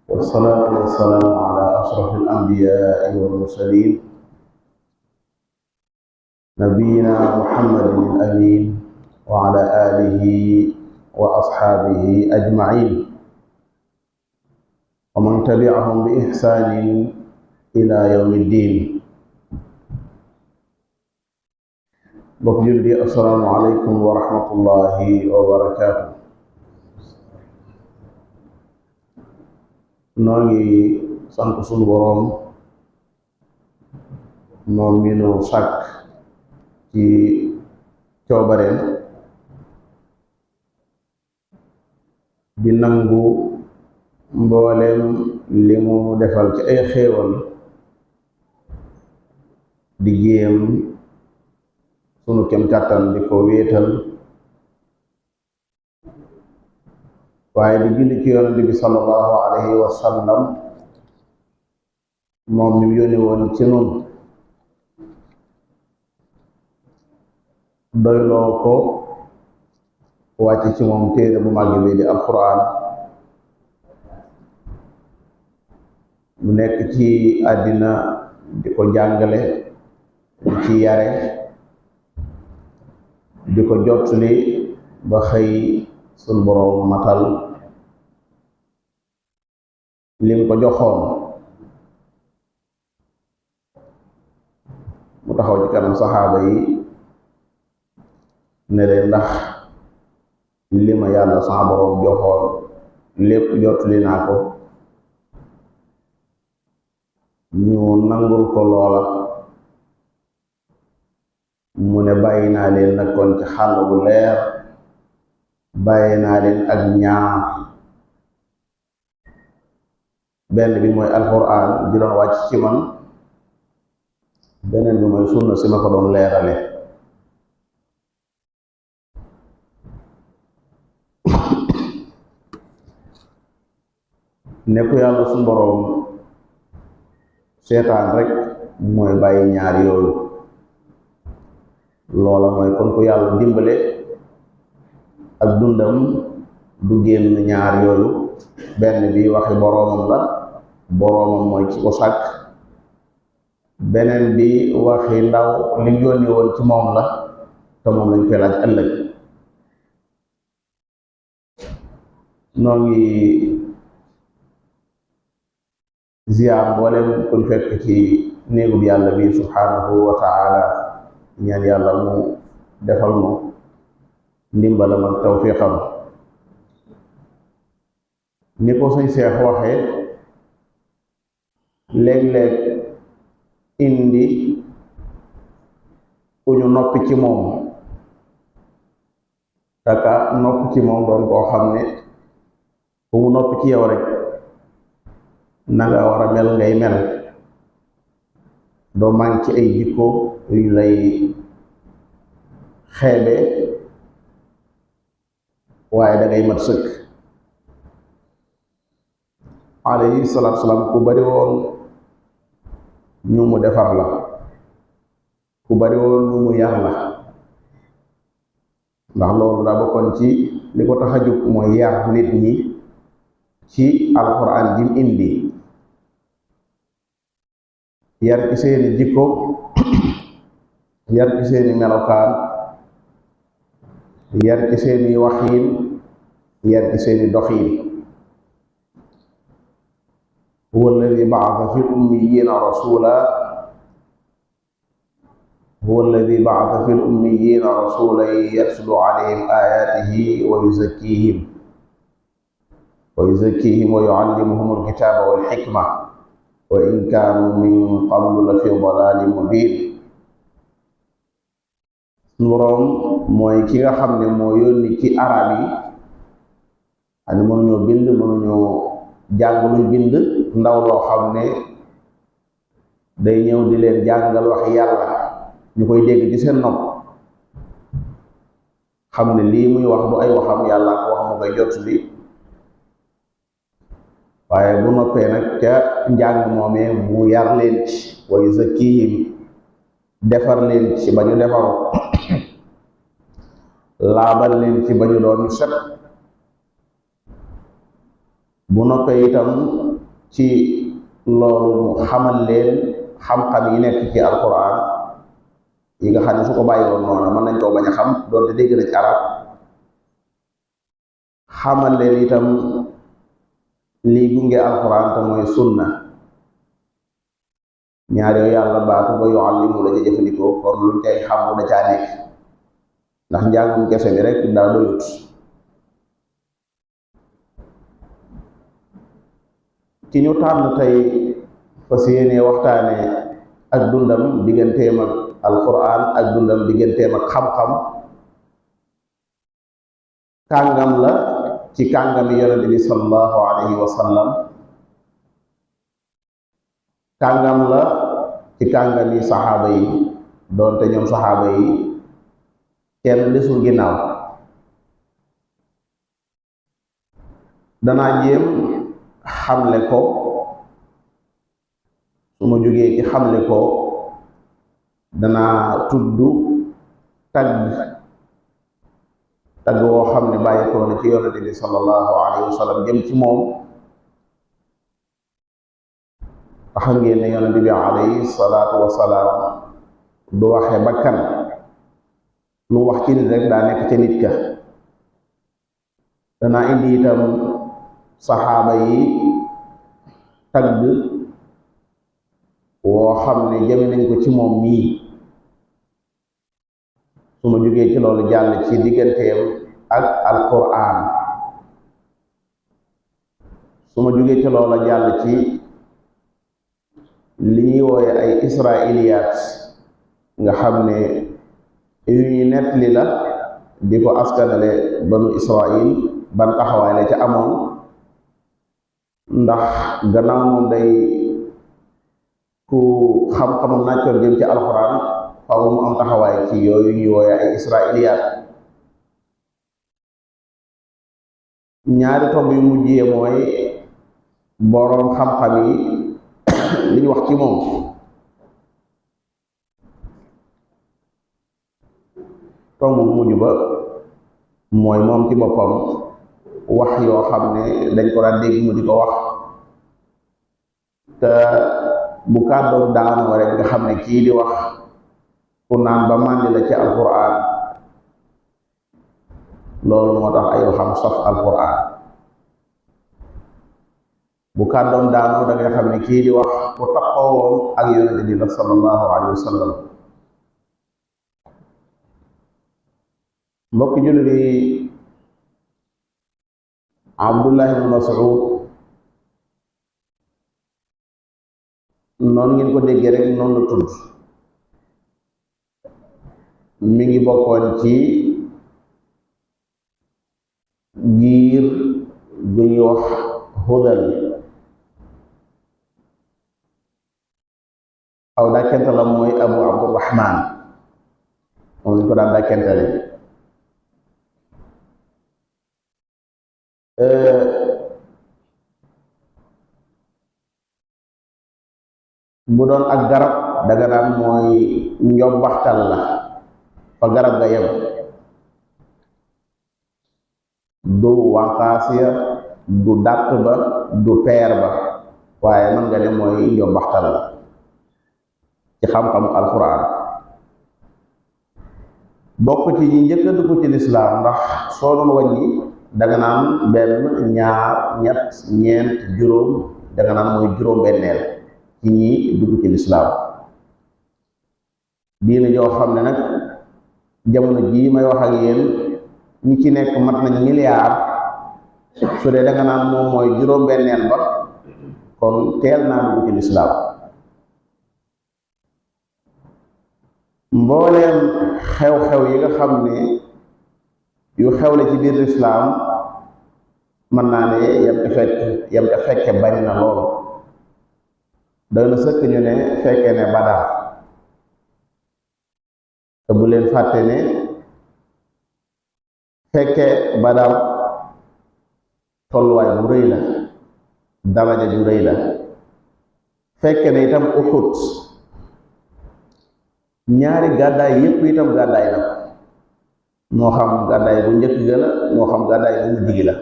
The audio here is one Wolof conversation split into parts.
والصلاة والسلام على أشرف الأنبياء والمرسلين نبينا محمد الأمين وعلى آله وأصحابه أجمعين ومن تبعهم بإحسان إلى يوم الدين. Mbokk jullit yi, assalaamu aleykum wa rahmatullahi wa barakaatu. Noo ngi sant sunu boroom moom mi nu sàkk ci coobareem di nangu mboolem li mu defal ci ay xéewal di jéem sunu kem kàttan di ko wéetal waaye di julli ci yonent bi sallallahu alayhi wa sallam moom mi yónni woon ci nun doyloo ko wàcc ci moom téere bu màgg bi di alquran mu nekk ci àddina di ko jàngale di ci yare di ko jottali ba xëy sun boroom matal lim ko joxoon mu taxaw ci kanam saxaaba yi ne leen ndax li ma yàlla sama boroom joxoon lépp jottali naa ko. ñu nangul ko loola mu ne bàyyi naa leen nag kon ci xàll bu leer, bàyyi naa leen ak ñaar. benn bi mooy alquran di doon wàcc ci man, beneen bi mooy sunna si ma ko doon leerale. nekku yàlla suñu boroom seetaan rek mooy bàyyi ñaar yooyu. loola mooy kon ku yàlla dimbale ak dundam du génn ñaar yooyu. benn bi waxi boroomam la, boroomam mooy ci ko sàkk. beneen bi waxi ndaw li yónni woon ci moom la, te moom lañ koy laaj ëllëg. noo ngi ziyaar mboolem kuñ fekk ci néegub yàlla bi subhanahu wa ta'ala, ñaan yàlla mu defal mu ndimbalam ak tawfiqam. ni ko sëñ Seex waxee, léeg-léeg indi ku ñu noppi ci moom, taka noppi ci moom doon koo xam ne ku mu noppi ci yow rek na nga war a mel ngay mel. doo manque ci ay jikko yu lay xeebe, waaye da ngay mat sëkk. alayhi salaatu salaam ku bari woon ñu mu defar la, ku bari woon ñu mu yar la, ndax loolu daa bokkoon ci li ko tax a jóg mooy yar nit ñi ci alquran jim indi. yar ci seeni jikko, yar ci seeni melokaan, yar ci seeni waxiin, yar ci seeni doxiin. huwa alladi ba'atha fil ummiyyiina rasuula huwa alladi ba'atha fil ummiyyiina rasuulan yatluu alayhim aayaatihi wa yuzakkiihim wa yu'allimuhumul kitaaba wal hikma wa in kaanu min qablu la fi dalaalin mubiin. Boroom mooy ki nga xam ne moo yónni ci arab yi, xam ne mënuñoo bind, mënuñoo jàng luñ bind, ndaw loo xam ne day ñëw di leen jàngal wax yàlla ñu koy dégg ci seen nopp, xam ne lii muy wax du ay waxam yàlla ko wax mu koy jot li. waaye bu noppee nag ca njàng moomee mu yar leen ci, wa yuzakkihim defar leen ci ba ñu defaru, laabal leen ci ba ñu doon ñu set. bu noppee itam ci loolu mu xamal leen xam-xam yi nekk ci alquran yi nga xam ne su ko bàyyi woon noonu mën nañ koo bañ a xam doonte dégg na ci arab xamal leen itam lii gunge alquran te mooy sunna ñaar yooyu yàlla baatu ba yuallimu la ca jëfandikoo kon luñ cay xam lu da caa nekk ndax njàngum kese bi rek daa doyut ci ñu tànn tey fas yéene waxtaane ak dundam digganteem ak alquran ak dundam digganteem ak xam-xam kàngam la ci kàngami yonente bi sallallahu alayhi wa sallam kàngam la ci kàngami saxaaba yi doonte ñoom saxaaba yi kenn desul ginnaaw danaa jéem xamle ko su ma jógee ci xamle ko danaa tudd tagg woo xam ne bàyyi ko na ci yonente bi sallallahu alayhi wa sallam jëm ci moom xam ngeen ne yonente bi alayhi salaatu wa salaam du waxe bakkan lu wax ci nit rek daa nekk ca nit ka danaa indi itam saxaaba yi tagg woo xam ne jëme nañ ko ci moom mii su ma jógee ci loolu jàll ci digganteem ak alquran su ma jógee ci loola jàll ci li ñuy wooye ay israiliyaat nga xam ne yu ñuy nettali la di ko askanale banu israil ban taxawaay la ca amoon ndax gannaaw moom day ku xam-xamam nàccoon jëm ci alxuraan faaw mu am taxawaay ci yooyu ñuy wooye ay israiliyaat ñaari tomb yu mujjee mooy boroom xam-xam yi li ñu wax ci moom tomb bu mujj ba mooy moom ci boppam wax yoo xam ne dañ ko daan dégg mu di ko wax te bu kàddoom daanoo rek nga xam ne kii di wax ku naan ba màndi la ci alquran loolu moo tax ay waxam saf alquran bu kàddoom daanoo da nga xam ne kii di wax ku taxaw woon ak yonente bi la sallallahu alayhi wa sallam mbokki jullit yi Abdullah ibn Mas'ud noonu ngeen ko déggee rek noonu la tudd mi ngi bokkoon ci giir gu ñuy wax Hudal aw dàkkental mooy Abu Abdurrahman moom lañ ko daan dàkkentale bu doon ak garab daga naan mooy njombaxtal la fa garab ga yem du wànqaas ya du dàtt ba du peer ba waaye man nga ne mooy njombaxtal la ci xam-xamu alquran bokk ci ñi njëkk a dugg ci lislaam ndax soo doon wàññi danga naan benn ñaar ñett ñeent juróom danga naan mooy juróom-benneel ci ñi dugg ci lislaam diina joo xam ne nag jamono jii may wax ak yéen ñi ci nekk mat nañ milliard su dee danga naan moom mooy juróom-benneel ba kon teel naa dugg ci lislaam mbooleem xew-xew yi nga xam ne yu xewle ci biir lislaam mën naa ne yam ca fekke bari na lool doy na sëkk ñu ne fekke ne Badar te bu leen fàtte ne fekke Badar tolluwaay bu rëy la daraja ju rëy la fekke ne itam Uhud ñaari gàddaay yépp itam gàddaay la moo xam gàddaay bu njëkk ga la moo xam gàddaay bu mujj gi la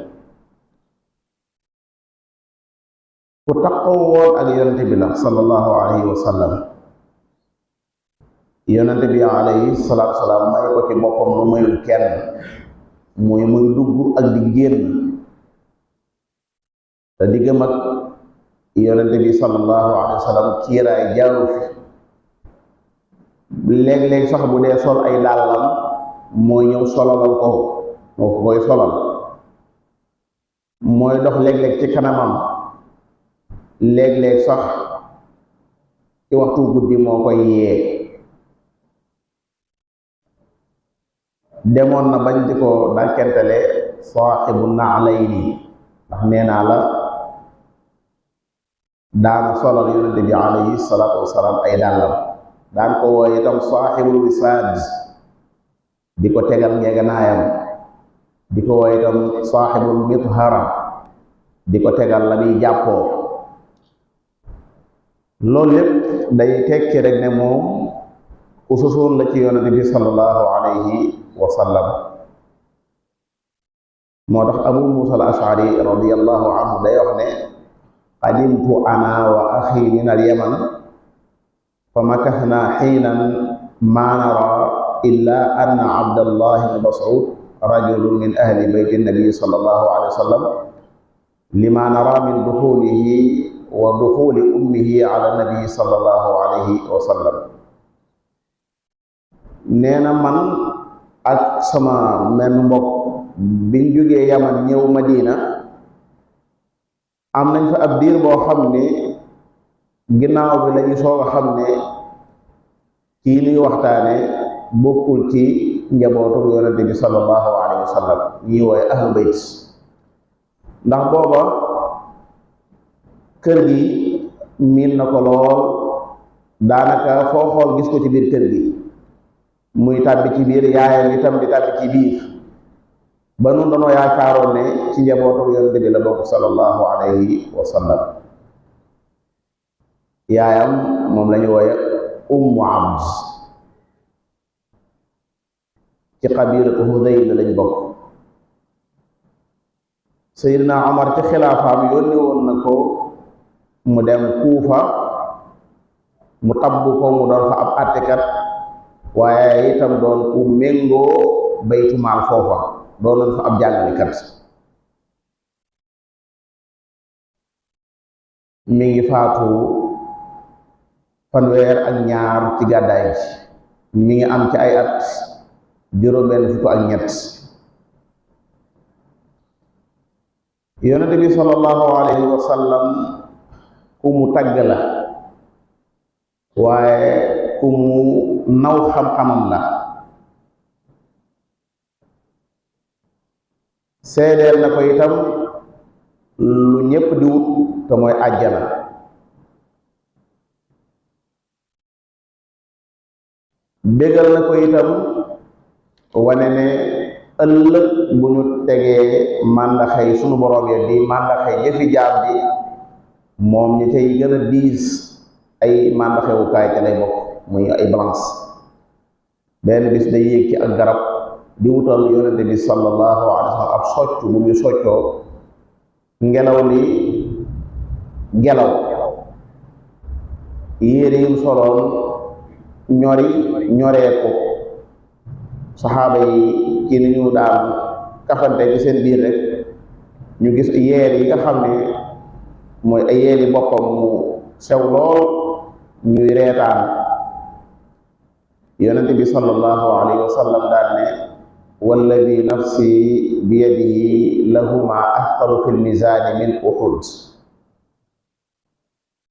ku takkoo woon ak yonente bi la sallallahu alayhi wa sallam. yonente bi alayhi salaatu salaam may ko ci boppam lu mayul kenn, muy dugg ak di génn. te diggam ak yonente bi sallallahu alayhi wa sallam kiiraay jaaru fi. léeg-léeg sax bu dee sol ay dàllam mooy ñëw solalal ko, moo ko koy solal. mooy dox léeg-léeg ci kanamam, léeg-léeg sax ci waxtu guddi moo koy yee. demoon na bañ di ko dàkkentele saaxibu naalayni, ndax nee naa la daana solal yonente bi alayhi salaatu wasalaam ay dàllam. daan ko wooye itam saaxibul wisaad, di ko tegal ngeeganaayam. di ko wooye itam saaxibul mithara, di ko tegal la muy jàppoo. loolu lépp day tekki rek ne moom ku sosoon la ci yonente bi sallallahu alayhi wa sallam. moo tax abu musa al ashari radiyallahu anhu day wax ne qadimtu ana wa axi min al yaman fa makathna xiinan ma nara illa anna abdallah ibn mas'ud rajulun min ahli bayti nabi sallallahu alayhi wa sallam lima nara min duxulihi wa duxuli ummihi ala nabi sallallahu alayhi wa sallam. nee na man ak sama menn mbokk biñ jógee yaman ñëw madina am nañ fa ab diir boo xam ne ginnaaw bi lañu soog a xam ne kii nuy waxtaane bokkul ci njabootu yonente bi sallallahu alayhi wa sallam ñuy wooye ahlu bayt. ndax booba kër gi miin na ko lool, daanaka foo xool gis ko ci biir kër gi, muy tàbbi ci biir, yaayam itam di tàbbi ci biir. ba nun danoo yaakaaroon ne ci njabootu yonente bi la bokk sallallahu alayhi wa sallam. yaayam moom la ñu wooye ummu abd, ci qabilatu Hudayl lañ bokk. Seydina Omar ci xilaafaam yónni woon na ko mu dem Kuufa, mu tabbu ko mu doon fa ab àttekat, waaye itam doon ku méngoo baytu maal foofa, doonoon fa ab jàngalekat. mi ngi faatu 32 ci gàddaay gi. mi ngi am ci ay at juróom-benn yonente bi sallallahu alayhi wa sallam ku mu tagg la, waaye ku mu naw xam-xamam la. seedeel na ko itam lu ñépp di wut te mooy àjjana. bégal na ko itam wane ne ëllëg bu ñu tegee màndaxay sunu boroom ya di màndaxay jëfi jaam bi, moom ñi tey gën a diis ay màndaxewukaay ca lay bokk, muy ay balance. benn bis day yéeg ci ak garab di wutal yonente bi sallallahu alayhi wa sallam ab socc bu ñu soccoo, ngelaw li gelaw, yére yim soloon ñoreeku. saxaaba yi ci ni ñu daan kafante ci seen biir rek ñu gis yeer yi nga xam ne mooy ay yeeri boppam mu sew lool, ñuy reetaan. yonente bi sallallahu alayhi wa sallam daan ne walladi nafsi bi yadihi lahuma athqalu fil mizaani min uhud.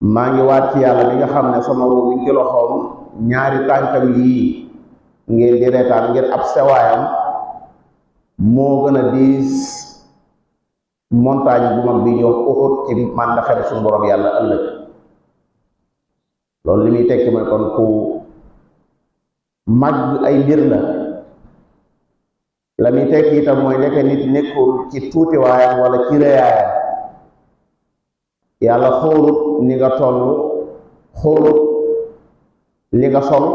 maa ngi waat ci yàlla mi nga xam ne sama ruu bi ci loxoom, ñaari tànkam yii ngeen di reetaan ngir ab sewaayam moo gën a diis montagne bu mag bi ñëw Uhud ci màndaxem suñu borom yàlla ëllëg. loolu li muy tekki mooy kon ku màgg ay mbir la muy tekki itam mooy nekk nit nekkul ci tuuti waayam wala ci réyaayam. yàlla xoolut ni nga toll, xoolut li nga sol.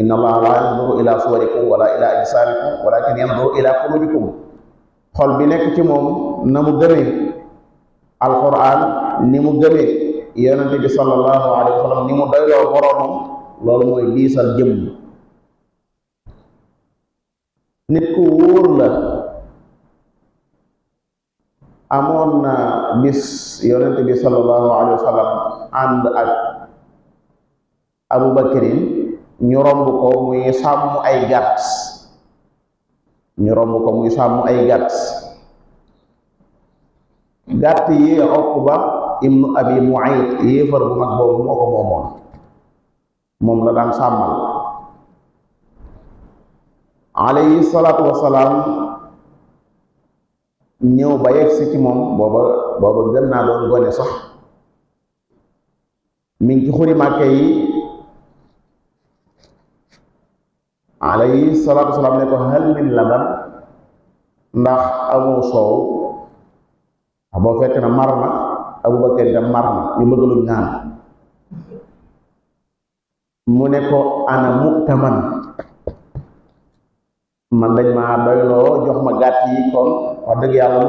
inna allaha la yanzuru ila suwarikum wala ila ajsamikum walakin yanzuru ila qulubikum. xol bi nekk ci moom na mu gëmee alquran ni mu gëmee yonente bi sallallahu alayhi wa sallam ni mu doyloo boroomam loolu mooy diisal jëmm. nit ku wóor la. amoon na bis yonente bi sallallahu alayhi wa sallam ànd ak Abu Bakrin ñu romb ko muy sàmm ay gàtt gàtt yi Uqba ibnu Abi Mu'ayt yéefar bu mag boobu moo ko moomoon, moom la daan sàmmal. alayhi salaatu wasalaam ñëw ba yegsi ci moom booba gën naa doon gone sax, mi ngi ci xuri Màkka yi. alayhi salaatu wasalaam ne ko hal min laban, ndax amoo soow. boo fekk na mar na, Abubakar itam mar na, ñu bëgg lu naan. mu ne ko ana mu'taman, man dañ maa doyloo jox ma gàtt yi, kon wax dëgg yàlla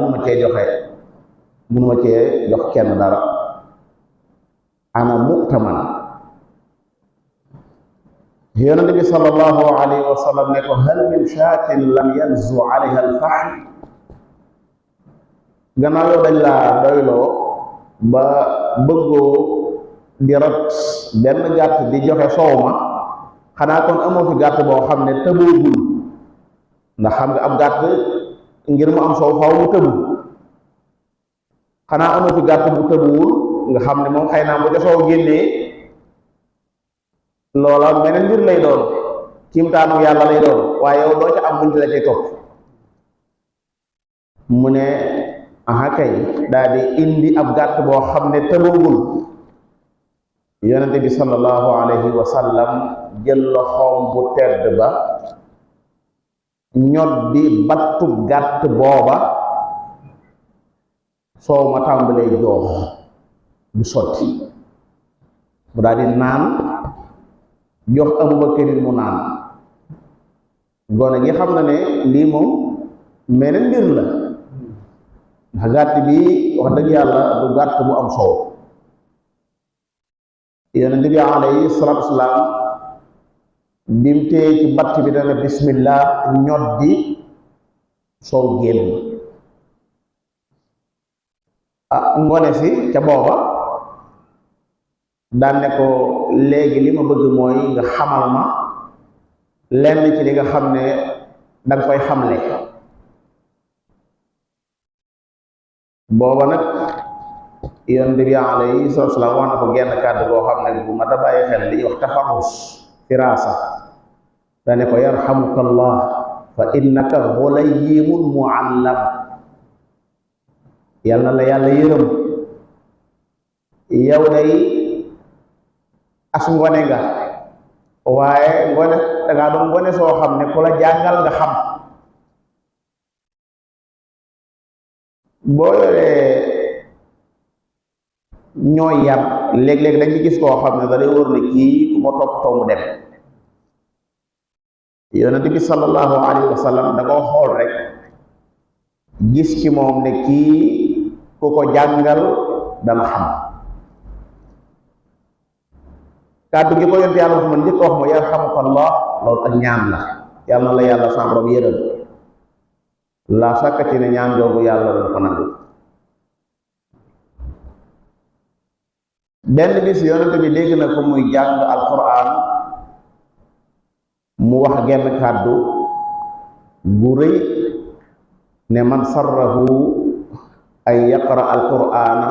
mënuma cee jox kenn dara. ana mu'taman. yonent bi sallallahu alayhi wa sallam ne ko hal min shaatin lam yanzu alayha al-fahl, gannaaw yow dañ laa doyloo ba bëggoo di rat benn gàtt di joxe soow ma, xanaa kon amoo fi gàtt boo xam ne tëboogul, ndax xam nga ab gàtt ngir mu am soow faaw mu tëbu. xanaa amoo fi gàtt bu tëbuwul nga xam ne moom xëy naa bu ca soow génnee loola meneen mbir lay doon, kiimtaanu yàlla lay doon, waaye yow doo ca am buñ la cay topp. mu ne aha kay, daal di indi ab gàtt boo xam ne tëboogul. yonente bi sallallahu alayhi wa sallam jël loxoom bu tedd ba ñot di battu gàtt booba, soow ma tàmbalee joox du sotti. mu daal di naan jox Abubakarin mu naan. gone gi xam na ne lii moom meneen mbir la, ndax gàtt bi wax dëgg yàlla du gàtt bu am soow. yonent bi alayhi salaatu wasalaam bim tee ci batt bi dana bismillah ñot di soow génn. ngone si ca booba daan ne ko léegi li ma bëgg mooy nga xamal ma lenn ci li nga xam ne danga koy xamle. booba nag yonent bi alayhi salaatu wasalaam wax na ko genn kàddu boo xam ne bu ma ta bàyyi xel li ñuy wax tafarrus firaasa. dane ko yarhamukallah fa innaka ghulayyun muallam, yàlla na la yàlla yërëm, yow day as ngone nga, waaye ngone dangaa doon ngone soo xam ne ku la jàngal nga xam. boo yoree ñooy yar léeg-léeg dañuy gis koo xam ne da lay wóor ne kii ku ma toppatoo mu dem. yonent bi sallallahu alayhi wa sallam da koo xool rek gis ci moom ne kii ku ko jàngal dana xam. kàddu gi ko yonent yàlla wax man njëkk wax mooy yarhamukallah, loolu ak ñaan la, yàlla na la yàlla sa borom yërëm. la sàkkati ne ñaan googu yàlla dana ko nangu. benn bis yonent bi dégg na ko muy jàng alquran, mu wax genn kàddu gu rëy ne man sarrahu an yaqra alqurana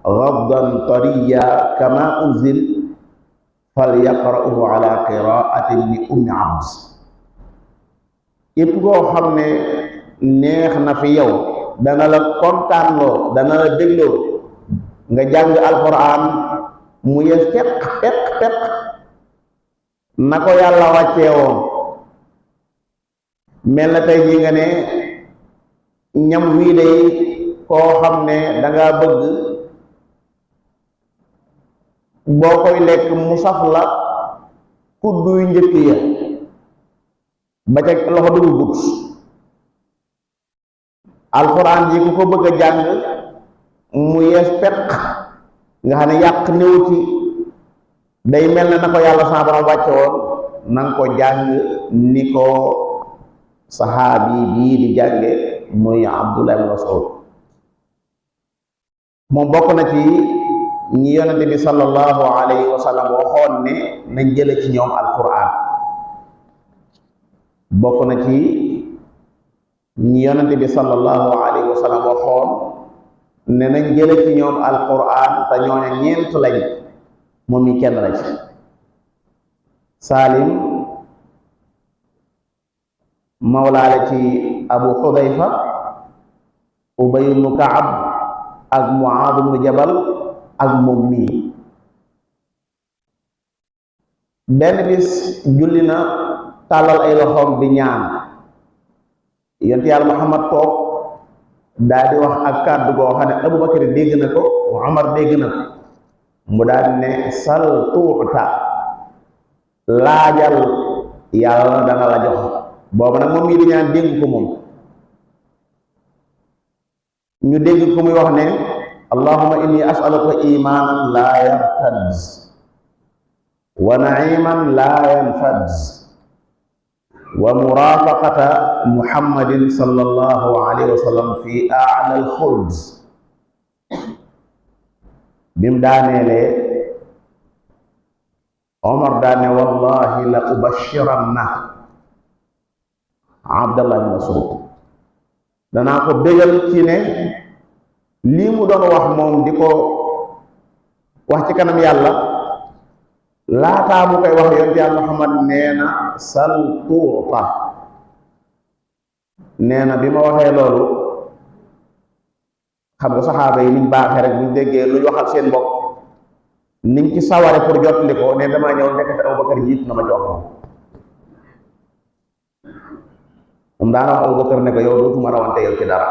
ghaddan tariya kama unzil fal yaqra'uhu ala qiraati ibni ummi abd. képp koo xam ne neex na fi yow, dana la kontaanloo, dana la dégloo nga jàng alquran mu yes peq na ko yàlla wàccee woon. mel na tey jii nga ne ñam wii day koo xam ne danga bëgg boo koy lekk mu saf la kudduy njëkk ya ba ca loxo dugugut. alxuraan ji ku ko bëgg a jàng mu yees peq nga xam ne yàq néew ci day mel ne na ko yàlla sa borom wàcce woon nanga ko jàng ni ko saxaabi bii di jànge muy Abdullah ibn Mas'ud moom bokk na ci ñi yonente bi sallallahu alayhi wa sallam waxoon ne nañ jële ci ñoom alquran bokk na ci ñi yonente bi sallallahu alayhi wa sallam waxoon ne nañ jële ci ñoom alquran te ñooña ñeent lañ moom mi kenn la ci Salim mawlaale ci Abu Hudayfa Ubay ibn Ka'ab ak Mu'aad ibn Jabal ak moom mii benn bis julli na tàllal ay loxoom di ñaan yonent yàlla Muhammad toog daal di wax ak kàddu goo xam ne Abubakar dégg na ko Umar dégg na ko mu daal ne sal tuuta laajal yàlla dana la jox boobu nag moom mii di ñaan dégg ko moom ñu dégg ko muy wax ne allahumma inni as'aluka imanan la yartad wa na'iman la yanfad wa murafaqata muhammadin sallallahu alayhi wa sallam fi a'la al-khuld bim daaneele Omar daane wallahi la ubashiranna Abdallah ibn Mas'ud danaa ko bégal ci ne lii mu doon wax moom di ko wax ci kanam yàlla laataa mu koy wax yonent yàlla Muhammad nee na sal tuuta nee na bi ma waxee loolu xam nga saxaaba yi niñ baaxee rek buñ déggee lu waxal seen mbokk niñ ci saware pour jotli ko ne damaa ñëw nekkate Abubakar jiit na ma jox moom daana wax Abubakar ne ko yow dootuma rawante yow ci dara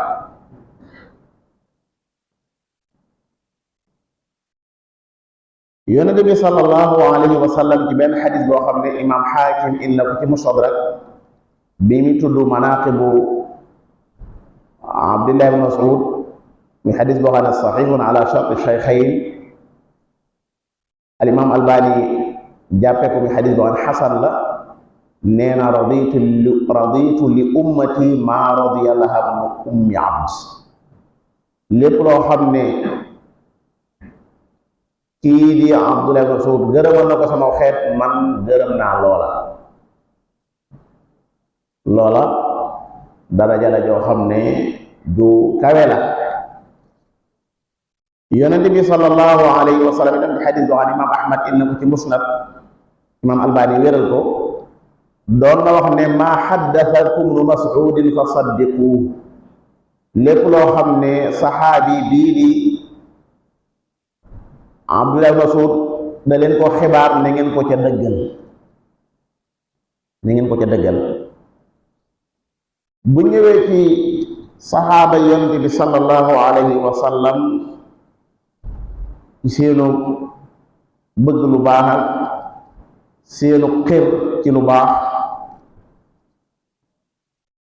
yonent bi sallallahu alayhi wa sallam ci benn xadis boo xam ne imam Xaakim indi na ko ci Mustadrak bi mi tudd manaqibu Abdullah ibn Mas'ud mi xadis boo xam ne saxiixun ala shart shaykhayn al imam Albani jàppe ko mi xadis boo xam ne xasan la nee na raditu li ummati ma radiya laha ibnu ummi abd lépp loo xam ne kii di Abdullah ibn Mas'ud gërëmal na ko sama xeet man gërëm naa loola daraja la joo xam ne ju kawe la yonent bi sallallahu alayhi wa sallam itam ci xadis boo xam ne imam Ahmad indi na ko ci musnad imam Albani wéral ko doon na wax ne maa xaddathakum ibnu Mas'udin fa saddiqu lépp loo xam ne saxaabi bii di Abdullah ibn Mas'ud da leen ko xibaar na ngeen ko ca dëggal bu ñëwee ci saxaaba yonent bi sallallahu alayhi wa sallam ci seenu bëgg lu baax ak seenu xir ci lu baax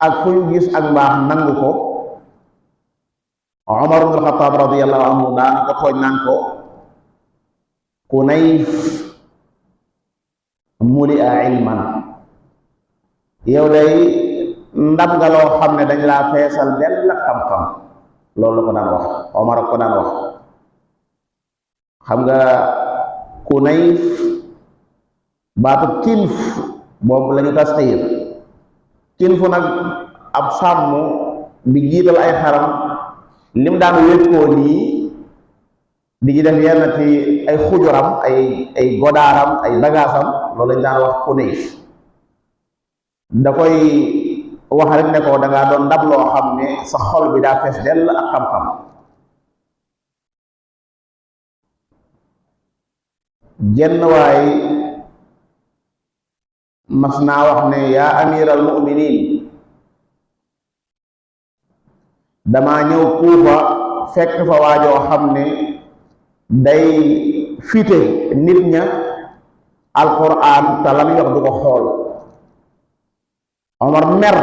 ak fu ñu gis ak mbaax nangu ko Umar ibn al-Khattab radiyallahu anhu daana ko tooñ naan ko Kunayf muli'a ilman yow day ndab nga loo xam ne dañ laa feesal dell ak xam-xam loolu la ko daan wax Omar ko daan wax xam nga Kunayf baatu kinf boobu la ñu tasxiir kinfu nag ab sàmm bi jiital ay xaram lim daan wékkoo nii di ci def yenn ci ay xujuram ay godaaram ay bagaasam loolu lañ daan wax Kunayf da koy wax rek ne ko da ngaa doon ndab loo xam ne sa xol bi daa fees dell ak xam-xam jenn waay mas naa wax ne yaa amiral mu'minin damaa ñëw Kuufa fekk fa waajoo xam ne day fite nit ña alquran te la muy wax du ko xool Omar mer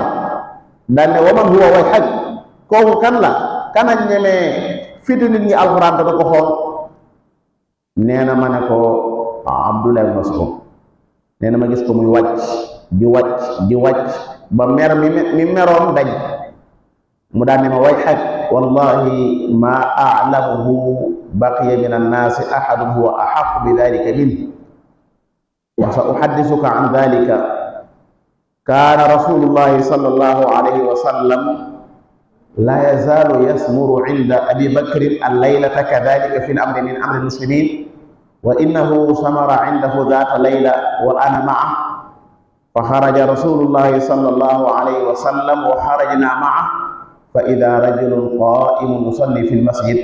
daan ne waman huwa way xaj kooku kan la kana ñemee fitu nit ñi alxuraan da ko xool. nee na ma ne ko Abdullah ibn Mas'ud nee na ma gis ko muy wàcc di wàcc ba mer mi meroon dañ mu daan ne ma wayhak wallahi ma a'lamuhu baqiya min annaasi ahadun huwa ahaqqu bi dhalika minhu wa sa uhaddithuka an dhalika kaana rasulullahi sallallahu alayhi wa sallam la yazaalu yasmuru inda abi bakrin al-laylata kadhalika fi al-amri min amri al-muslimin wa innahu samara indahu dhata layla wa ana ma'ahu fa kharaja rasulullahi sallallahu alayhi wa sallam wa kharajna ma'ahu fa idha rajulun qa'imun yusalli fi al-masjid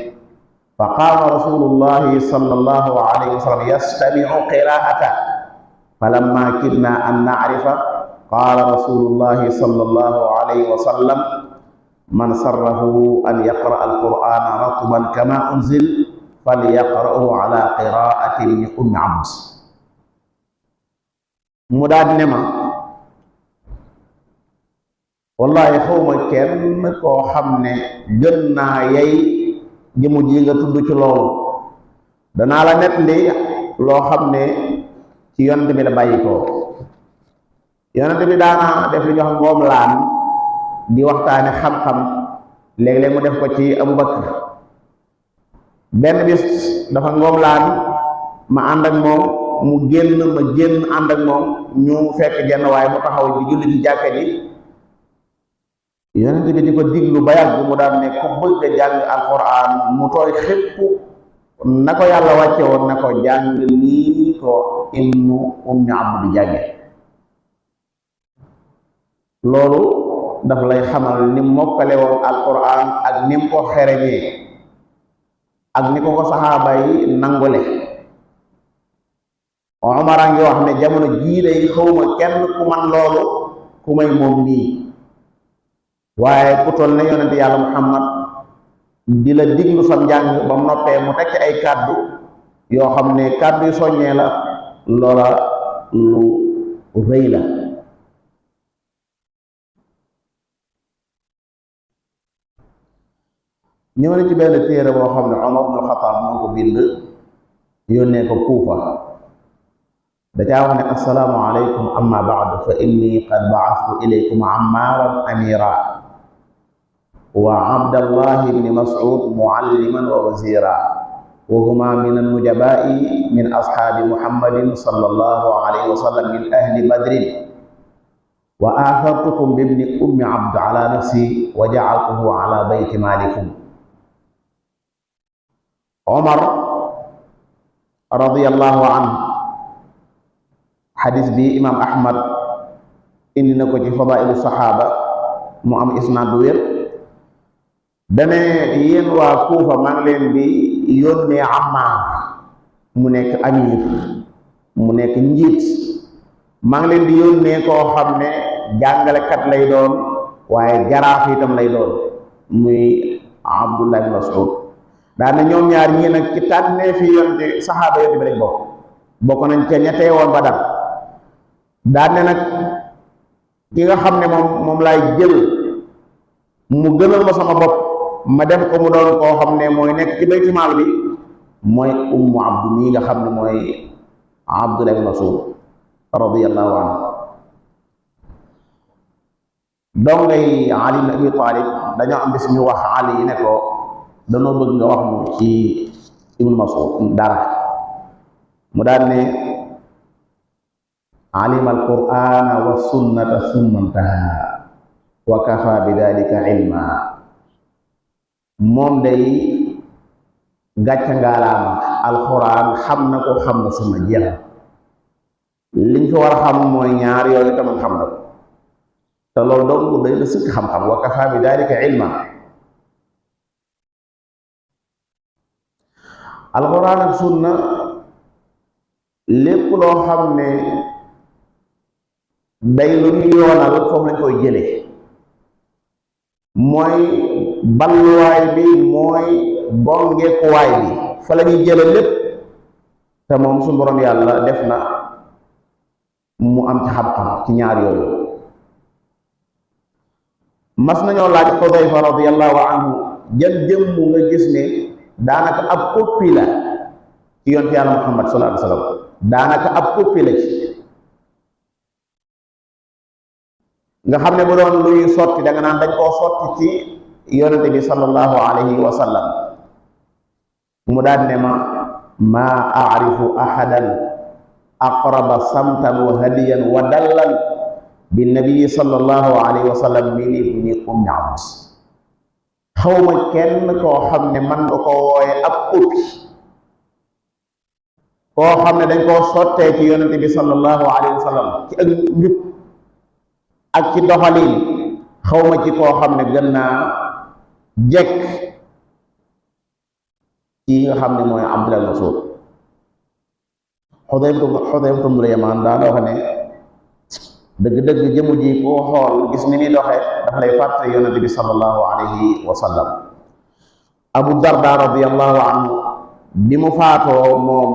fa qama rasulullahi sallallahu alayhi wa sallam yastami'u qira'ata falamma kidna an na'rifa qala rasulullahi sallallahu alayhi wa sallam man sarrahu an yaqra al-qur'ana ratban kama unzil falyaqra'u ala qira'ati ummi abd mu daal ne ma wallahi xawma kenn koo xam ne gën naa yey jëmu ji nga tudd ci loolu danaa la nettali loo xam ne ci yonent bi la bàyyi ko yonent bi daana def li ñu wax moom laan di waxtaane xam-xam léeg-léeg mu def ko ci Abu Bakr benn bis dafa ngoom laan ma ànd ak moom mu génn ma génn ànd ak moom ñu fekk jenn waaye mu taxaw di julli ci jàkka ji yonent bi di ko diglu ba yàgg mu daan ne ku bëgg a jàng alquran mu tooy xépp na ko yàlla wàcce woon na ko jàng nii ko ibnu ummi abd di jànge loolu daf lay xamal ni mokkale woon alquran ak ni mu ko xereñee ak ni ko saxaaba yi nangule Umar a ngi wax ne jamono jii day xawma kenn ku man loolu ku may moom nii waaye ku toll ne yonent yàlla Muhammad di la diglu sam njàng ba mu noppee mu tekk ay kàddu yoo xam ne kàddu yu soññee la loola lu rëy la ñëw na ci benn téere boo xam ne Umar ibn Xattaab moo ko bind yónnee ko Kuufa da caa wax ne assalaamu alaykum amma ba'du fa inni qad ba'athtu ilaykum Ammaaran amiira wa Abdallahi ibni Mas'ud mualliman wa wazira wa huma min an-nujabaa'i min ashaabi Muhammadin sallallahu alayhi wa sallam min ahli Badrin wa aathartukum bibni ummi abd ala nafsi wa ja'altuhu ala bayti maalikum Omar radiyallahu anhu xadis bi imam Ahmad indi na ko ci fadailu saxaaba mu am isnaad bu wér dane yéen waa Kuufa maa ngi leen di yónnee Ammaar mu nekk amir mu nekk njiit maa ngi leen di yónnee koo xam ne jàngalekat lay doon waaye jaraaf itam lay doon muy Abdullah ibn Mas'ud daana ñoom ñaar ñii nag ci tànnee fi yonte saxaaba yonte bi lañ bokk nañ ca ña teewoon Badar daane nag ki nga xam ne moom laay jël mu gënal ma sama bopp ma def ko mu doon koo xam ne mooy nekk ci bayti maal bi mooy ummu abdu mii nga xam ne mooy Abdullah ibn Mas'ud radiyallahu anhu dongay Ali ibn Abi Talib dañoo am bis ñu wax Ali yi ne ko danoo bëgg nga wax mu ci ibn Mas'ud dara mu daan ne alima alqur'ana wa sunnata summa intaha wa kafa bi dalika ilma moom day gàcca ngaalaama alquran xam na ko xam na sunna jeex liñ fi war a xam mooy ñaar yooyu tamit xam na ko te loolu dong day la sëkk xam-xam wa kafa bi dalika ilma alquran ak sunna lépp loo xam ne day lu ñu yoonal foofu lañ koy jëlee mooy balluwaay bi mooy bongeekuwaay bi fa la ñuy jële lépp te moom suñu borom yàlla def na mu am ci xam-xam ci ñaar yooyu mas nañoo laaj Xudayfa radiyallahu anhu jël jëmm nga gis ne daanaka ab koppi la ci yonent yàlla Muhammad sallallahu alayhi wa sallam daanaka ab koppi la ci nga xam ne bu doon luy sotti da nga naan dañ koo sotti ci yonent bi sallallahu alayhi wa sallam mu daan ne ma aarifu ahadan aqraba samtan wa hadiyan wa dallan bi nabii sallallahu alayhi wa sallam min ibni ummi abd xawma kenn koo xam ne man nga ko wooye ab koppi koo xam ne dañ koo sottee ci yonente bi sallallahu alayhi wa sallam ci ak njub ak ci doxalin xawma ci koo xam ne gën naa jekk ci nga xam ne mooy Abdullah Mas'ud Xudayfa ibnul Yamaan daa wax ne dëgg-dëgg jëmu ji koo xool gis ni muy doxe daf lay fàtte yonente bi sallallahu alayhi wa sallam Abu Darda radiyallahu anhu bi mu faatoo moom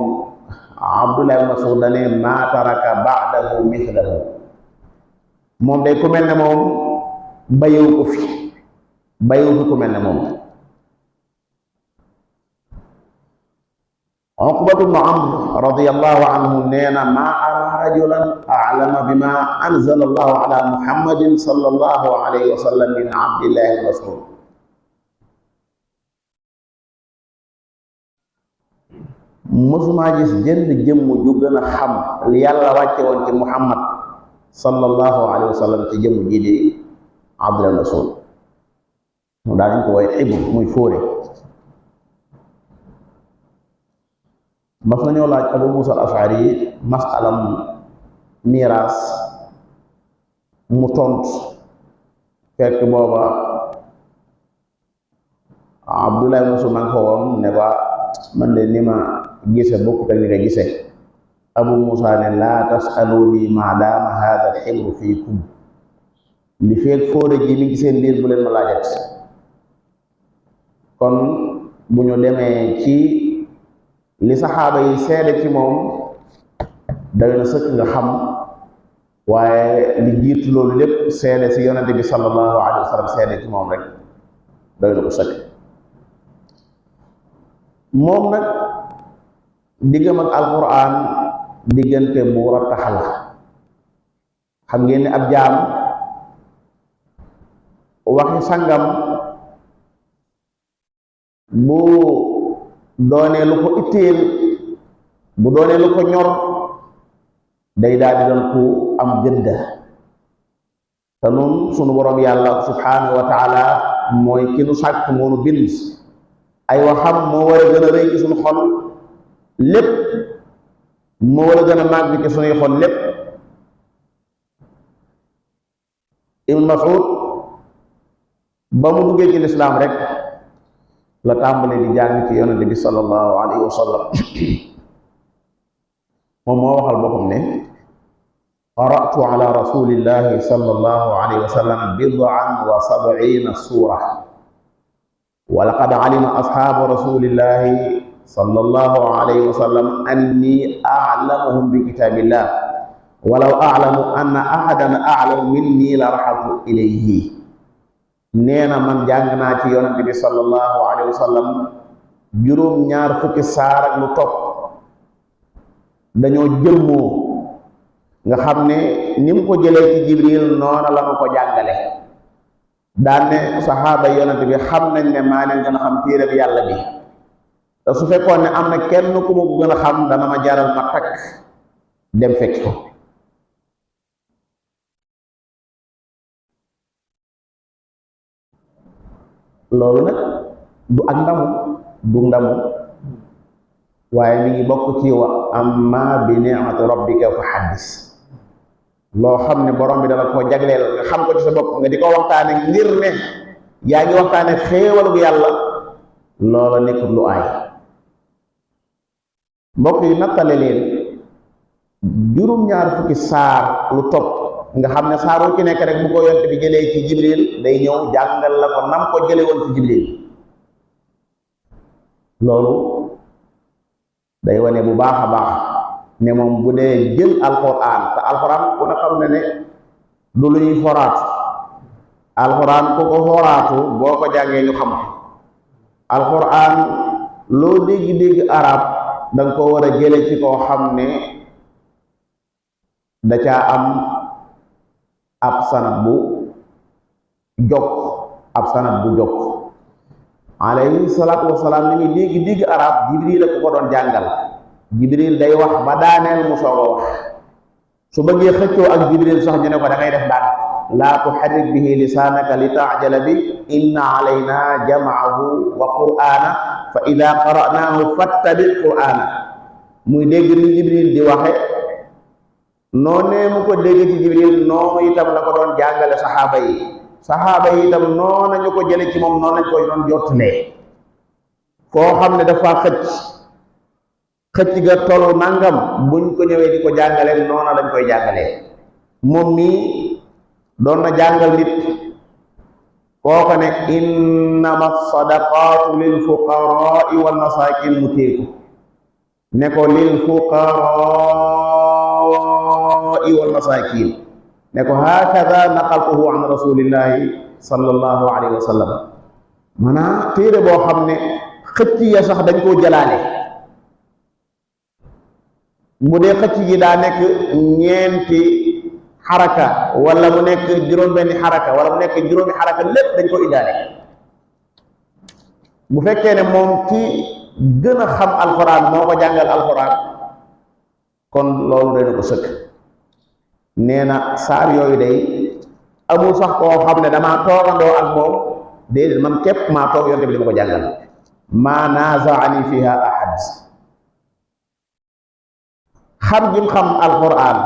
Abdullah ibn Mas'ud dane maa taraka ba'dahu mithlahu moom day ku mel ne moom bayewu ko fi ku mel ne moom Uqbatu bnu Amr radiyallahu anhu nee na maa araa rajulan a'lama bima anzala allahu ala muhammadin sallallahu alayhi wa sallam min abdillahi ibn Mas'ud mësumaa gis jënd jëmm ju gën a xam li yàlla wàcce woon ci muhammad sallallahu alayhi wa sallam ci jëmm ji di Abdullah ibn Mas'ud mu daal dañ ko woy xib muy fóore mas nañoo laaj Abu Musa al-Ash'ari masalam miraas mu tont fekk booba Abdullah ibn Mas'ud man ko woon ne ba man de ni ma gise bokk ak ni nga gise Abu Musa ne laa tasaluni ma daama hada al-hibru fiikum li feeg fóore ji mi ngi seen biir bu leen ma laajat kon bu ñu demee ci li saxaaba yi seede ci moom doy na sëkk nga xam waaye li jiitu loolu lépp seede si yonente bi sallallahu alayhi wa sallam seede ci moom rek doy na ko sëkk moom nag diggam ak alquran diggante bu rattax la xam ngeen ne ab jaam waxi sangam bu doonee lu ko itteel bu doonee lu ko ñor day daal di doon ku am gëdda te nun sunu borom yàlla subhanahu wa taala mooy ki nu sàkk moo nu bind ay waxam moo war a gën a rëy ci sunu xol lépp moo war a gën a màgg ci sunuy xol lépp Ibn Mas'ud ba mu duggee ci lislaam rek la tàmbali di jàng ci yonente bi sallallahu alayhi wa sallam moom moo waxal boppam ne qara'tu ala rasulillahi sallallahu alayhi wa sallam bid'an wa sab'ina sura wa laqad alima ashabu rasulillahi sallallahu alayhi wa sallam anni a'lamuhum bi kitabillah walaw a'lamu anna ahadan a'lamu minni la rahabtu ilayhi nee na man jàng naa ci yonente bi sallallahu alayhi wa sallam juróom ñaar fukki saar ak lu topp dañoo jëmmoo nga xam ne ni mu ko jëlee ci jibril noona la ma ko jàngale daan ne saxaaba yonente bi xam nañ ne maa leen gën a xam téere bi yàlla bi te su fekkoon ne am na kenn ku ma ko gën a xam dana ma jaral ma takk dem fekk ko loolu nag du ak ndamu waaye mi ngi bokk ci wa amma bi ni'mati rabbika fa haddis loo xam ne borom bi dala koo jagleel nga xam ko ci sa bopp nga di ko waxtaane ngir ne yaa ngi waxtaane xéewalu yàlla loola nekkul lu aay mbokk yi nattale leen juróom-ñaar fukki saar lu topp nga xam ne saaroo ci nekk rek bu ko yonte bi jëlee ci jibril day ñëw jàngal la ko nam ko jële woon ci jibril loolu day wane bu baax a baax ne moom bu dee jël alquran te alquran ku ne xam ne ne du lu ñuy foraatu alquran ku ko foraatu boo ko jàngee ñu xam alquran loo dégg-dégg arab danga ko war a jële ci koo xam ne da caa am ab sanad bu jokk alayhi salaatu wasalaam ni muy dégg arab jibril la ko doon jàngal. jibril day wax ba daaneel mu soog a wax su bëggee xëccoo ak jibril sax ñu ne ko da ngay def daan laa tuharrik bihi lisaanaka li ta'jala bi inna alayna jam'ahu wa qur'ana fa ida qara'nahu fattabi qur'ana. muy dégg ni jibril di waxe noonee mu ko dégg ci jibril noonu itam la ko doon jàngale saxaaba yi itam noonu ñu ko jële ci moom noonu lañ koy doon jottalee. foo xam ne dafa xëcc ga tollu nangam buñ ko ñëwee di ko jàngale noonu lañ koy jàngalee. moom mii doon na jàngal nit kooko ne innama sadaqatu lil fuqaraa wal masakin mu téeku ne ko lil fuqaraa wal masakin ne ko hakada naqaltuhu an rasulillahi sallallahu alayhi wa sallam. maanaam téere boo xam ne xëcc ya sax dañ koo jëlaale. bu dee xëcc gi daa nekk ñeenti xaraka wala mu nekk juróom-benni xaraka wala mu nekk juróomi xaraka lépp dañ ko indaale. bu fekkee ne moom ki gën a xam alxuraan moo ko jàngal alxuraan kon loolu day na ko sëkk. nee na saar yooyu day amul sax koo xam ne damaa toogandoo ak moom déedéet man képp maa toog yonte bi dama ko jàngal. maa naazaani fiha ahad. xam jim xam alquran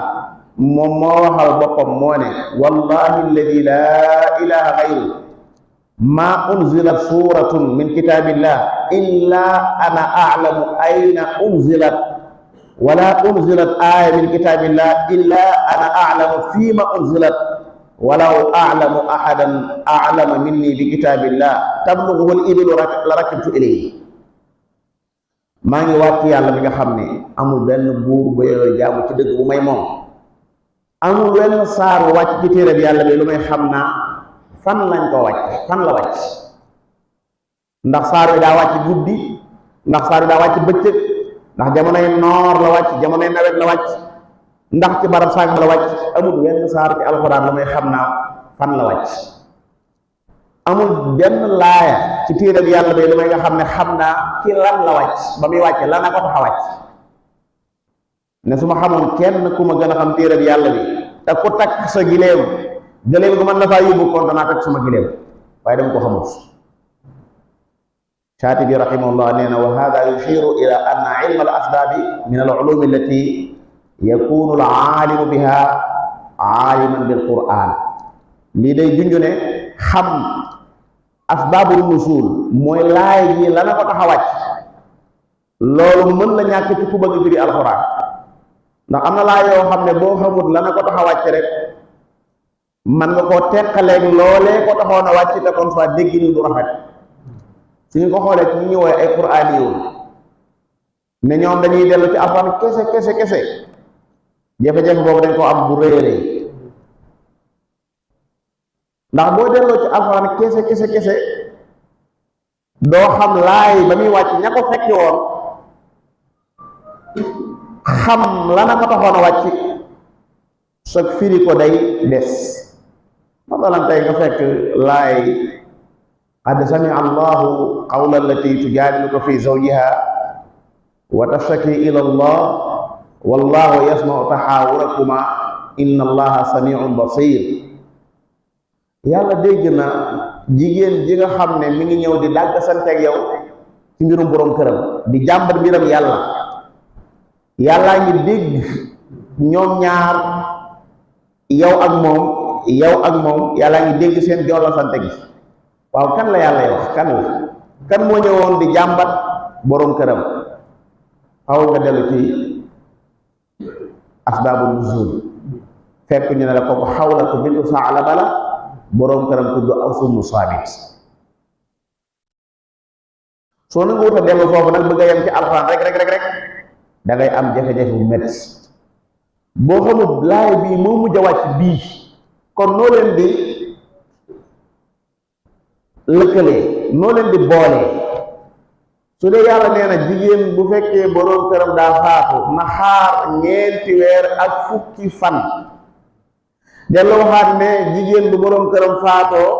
moom moo waxal boppam moo ne wallahi alladi laa ilaha gayru ma unzilat suratun min kitabillah illa ana a'lamu ayna unzilat wala unzilat aya min kitabillah illa ana a'lamu fima unzilat walaw a'lamu ahadan a'lama minni bi kitabillah tablughu al-ibilu la rakibtu ilayhi. maa ngi waat yàlla mi nga xam ne amul benn buur ba yooyu jaamu ci dëgg bu may moom, amul wenn saar wàcc ci téere bi yàlla bi lu may xam naa fan lañ ko wàcc, fan la wàcc. ndax saar wi daa wàcc guddi, ndax saar wi daa wàcc bëccëg, ndax jamonoy noor la wàcc, jamonoy nawet la wàcc, ndax ci barab sàngam la wàcc. amul wenn saar ci alxuraan lu may xam naa fan la wàcc. amul benn laaya ci téere bi yàlla bi lu may nga xam ne xam naa ci lan la wàcc, ba muy wàcc lan a ko tax a wàcc. ne su ma xamoon kenn ku ma gën a xam téere bi yàlla bi te ku takk sa gileem gëléem gu mën na faa yóbbu kon danaa takk sama gileem, waaye dama ko xamut. Shaatibi rahimahullah nee na wa hada yushiru ila anna ilma al asbaabi min al ulumi allati yakunu al aalimu biha aaliman bil quran. lii day junju ne xam asbaabul nuzuul mooy laay yi lana ko tax a wàcc, loolu mën la ñàkk ci ku bëgg firi alxuraan. ndax am na laa yoo xam ne boo xamut lana ko tax a wàcc rek man nga koo teqaleeg loolee ko taxoon a wàcc te kon soit dégg ni du rafet. suñu ko xoolee ci ñu woowee ay quraan yoon ne ñoom dañuy dellu ci alxuraan kese jafe-jafe boobu dañ ko am bu rëy rëy. ndax boo delloo ci alxuraan kese doo xam laay ba muy wàcc ña ko fekki woon, xam lana ko taxoon a wàcc, soog firi ko day des. masalan tey nga fekk laay qad samia allahu qawla allati tujaadiluka fi zawjiha wa tashtaki ila allah wallahu yasmau taxaawurakuma inna allaha samiun basir. yàlla dégg na jigéen ji nga xam ne mi ngi ñëw di dàgg santeeg yow ci mbirum borom këram, di jàmbat mbiram yàllaa ngi dégg ñoom ñaar yow ak moom yàllaa ngi dégg seen joola sante gi. waaw kan la yàlla wax, kan moo ñëwoon di jàmbat borom këram? xaw nga dellu ci asbaabu nuzul fekk ñu ne la kooku Xawlatu bintu Saalaba la, boroom këram tudd Aws ibnu Saabit. soo na nga wut a dellu foofu nag bëgg a yem ci alxuraan rek da ngay am jafe-jafe bu métti. boo xamul laay bii moo mujj a wàcc bii, kon noo leen di lëkkalee, noo leen di boolee. su dee yàlla nee na jigéen bu fekkee boroom këram daa faatu na xaar ñeenti weer ak fukki fan delloo waxaat ne jigéen bu boroom këram faatoo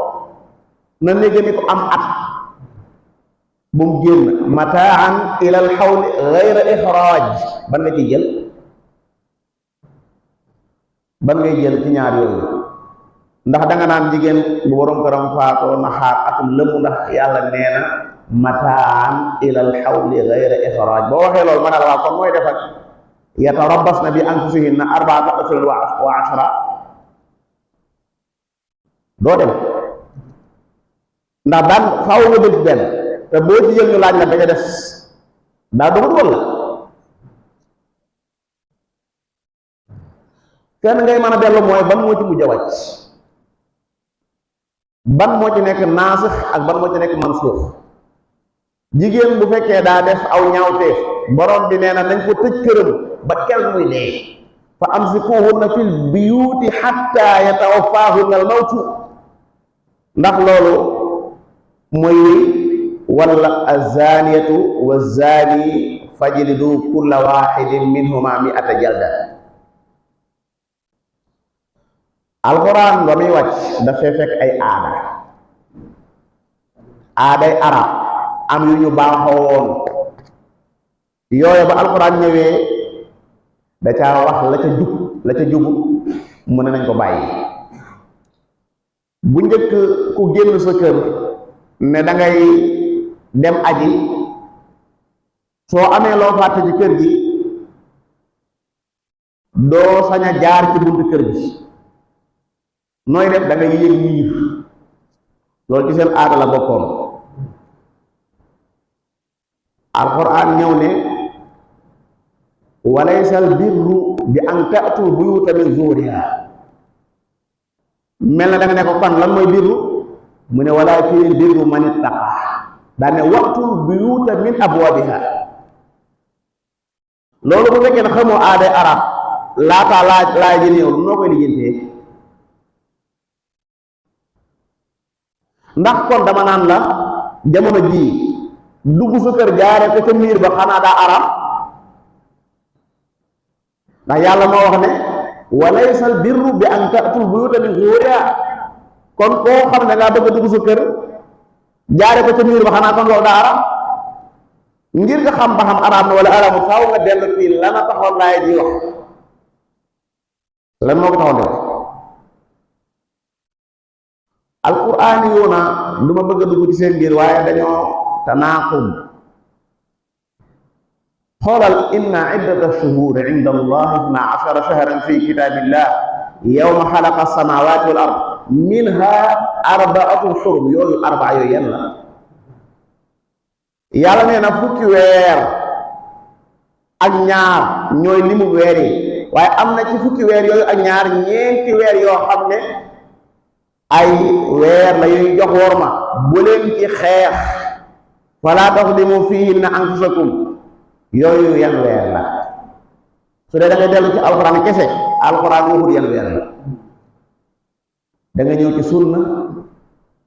na néega ni ko am at bu mu génn mataan ilal xawli gayra ixraaj ban nga ci jël ban ngay jël ci ñaar yooyu ndax danga naan jigéen bu boroom këram faatoo na xaar atum lëmm ndax yàlla nee na mataan ilal xawli gayra ixraaj boo waxee loolu ma ne la waa kon mooy defar yatarabbasna bi anfusihinna arbaata ashhurin wa ashra doo dem ndax daan faaw nga jël ci benn te boo ci jël ñu laaj la daña des daa doxut walla kenn ngay mën a dellu mooy ban moo ci mujj a wàcc ban moo ci nekk naasix ak ban moo ci nekk mansuux jigéen bu fekkee daa def aw ñaawteef borom bi nee na nañ ko tëj këram ba kel muy dee fa amsikuhunna fil buyuti hatta yatawaffahunna al mawtu ndax loolu mooy wala azaniyatu wa zani fajlidu kulla wahidin minhuma mi'ata jalda alquran ba muy wàcc dafay fekk ay aaday arab am yu ñu baaxoo woon yooyu ba alquran ñëwee da caa wax la ca jubu mu ne nañ ko bàyyi bu njëkk ku génn sa kër ne da ngay dem aji soo amee loo fàtte ci kër gi doo sañ a jaar ci buntu kër gi nooy def da ngay yéeg miir loolu ci seen aada la bokkoon alquran ñëw ne walaysa al birru bi an ta'tu buyuta min zuhuriha mel na da nga ne ko kon lan mooy birru mu ne walaakin birru man ittaqa daa ne waqtul buyuta min abwabiha loolu bu fekkee ne xamoo aaday arab laataa laay ji ñëw noo koy lijjantee ndax kon dama naan la jamono jii dugg sa kër jaare ko ca miir ba xanaa daa arab ndax yàlla moo wax ne walaysa al birru bi an ta'tul buyuta min zuhuriha kon koo xam ne ngaa bëgg a dugg sa kër jaare ko ca miir ba xanaa kon loolu daa arab ngir nga xam ba xam arab na wala arabu faaw nga dellu fii lana taxoon laay ji wax lan moo ko taxoon di wax alquran yoona du ma bëgg a dugg ci seen biir waaye dañoo tanaaqub xoolal inna iddata shuhuri inda allah itna ashara shahran fi kitabillah yawma xalaqa as-samawati wal ard minha arbaatun xurum yooyu arbaa yooyu yan la yàlla nee na fukki weer ak ñaar ñooy limu weer yi waaye am na ci fukki weer yooyu ak ñaar ñeenti weer yoo xam ne ay weer la yuy jox worma bu leen ci xeex fala taxlimu fihinna anfusakum yooyu yan weer la su dee da ngay dellu ci alxuraan kese alxuraan waxut yan weer la da nga ñëw ci sunna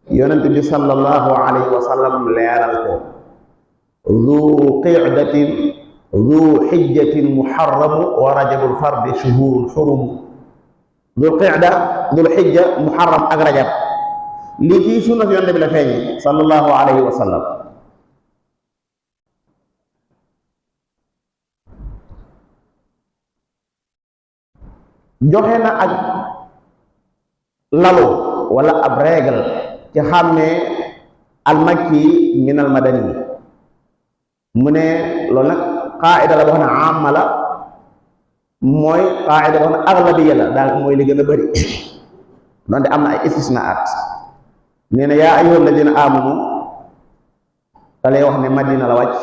yonent bi sallallahu alayhi wa sallam leeral ko zu qi'datin zu xijjatin muharramu wa rajabul fardi shuhurul xurum dul qicda dul xijja muharram ak rajab lii ci sunna si yonent bi la feeñ sallallahu alayhi wa sallam joxe na ak lalu wala ab règle ci xàmmee almakki min almadani mu ne loolu nag qaida la boo xam ne amma la mooy qaida boo xam ne aglabiya la daal mooy li gën a bëri donte am na ay istisnaat nee na yaa ayyuha alladina amanu da lay wax ne madina la wàcc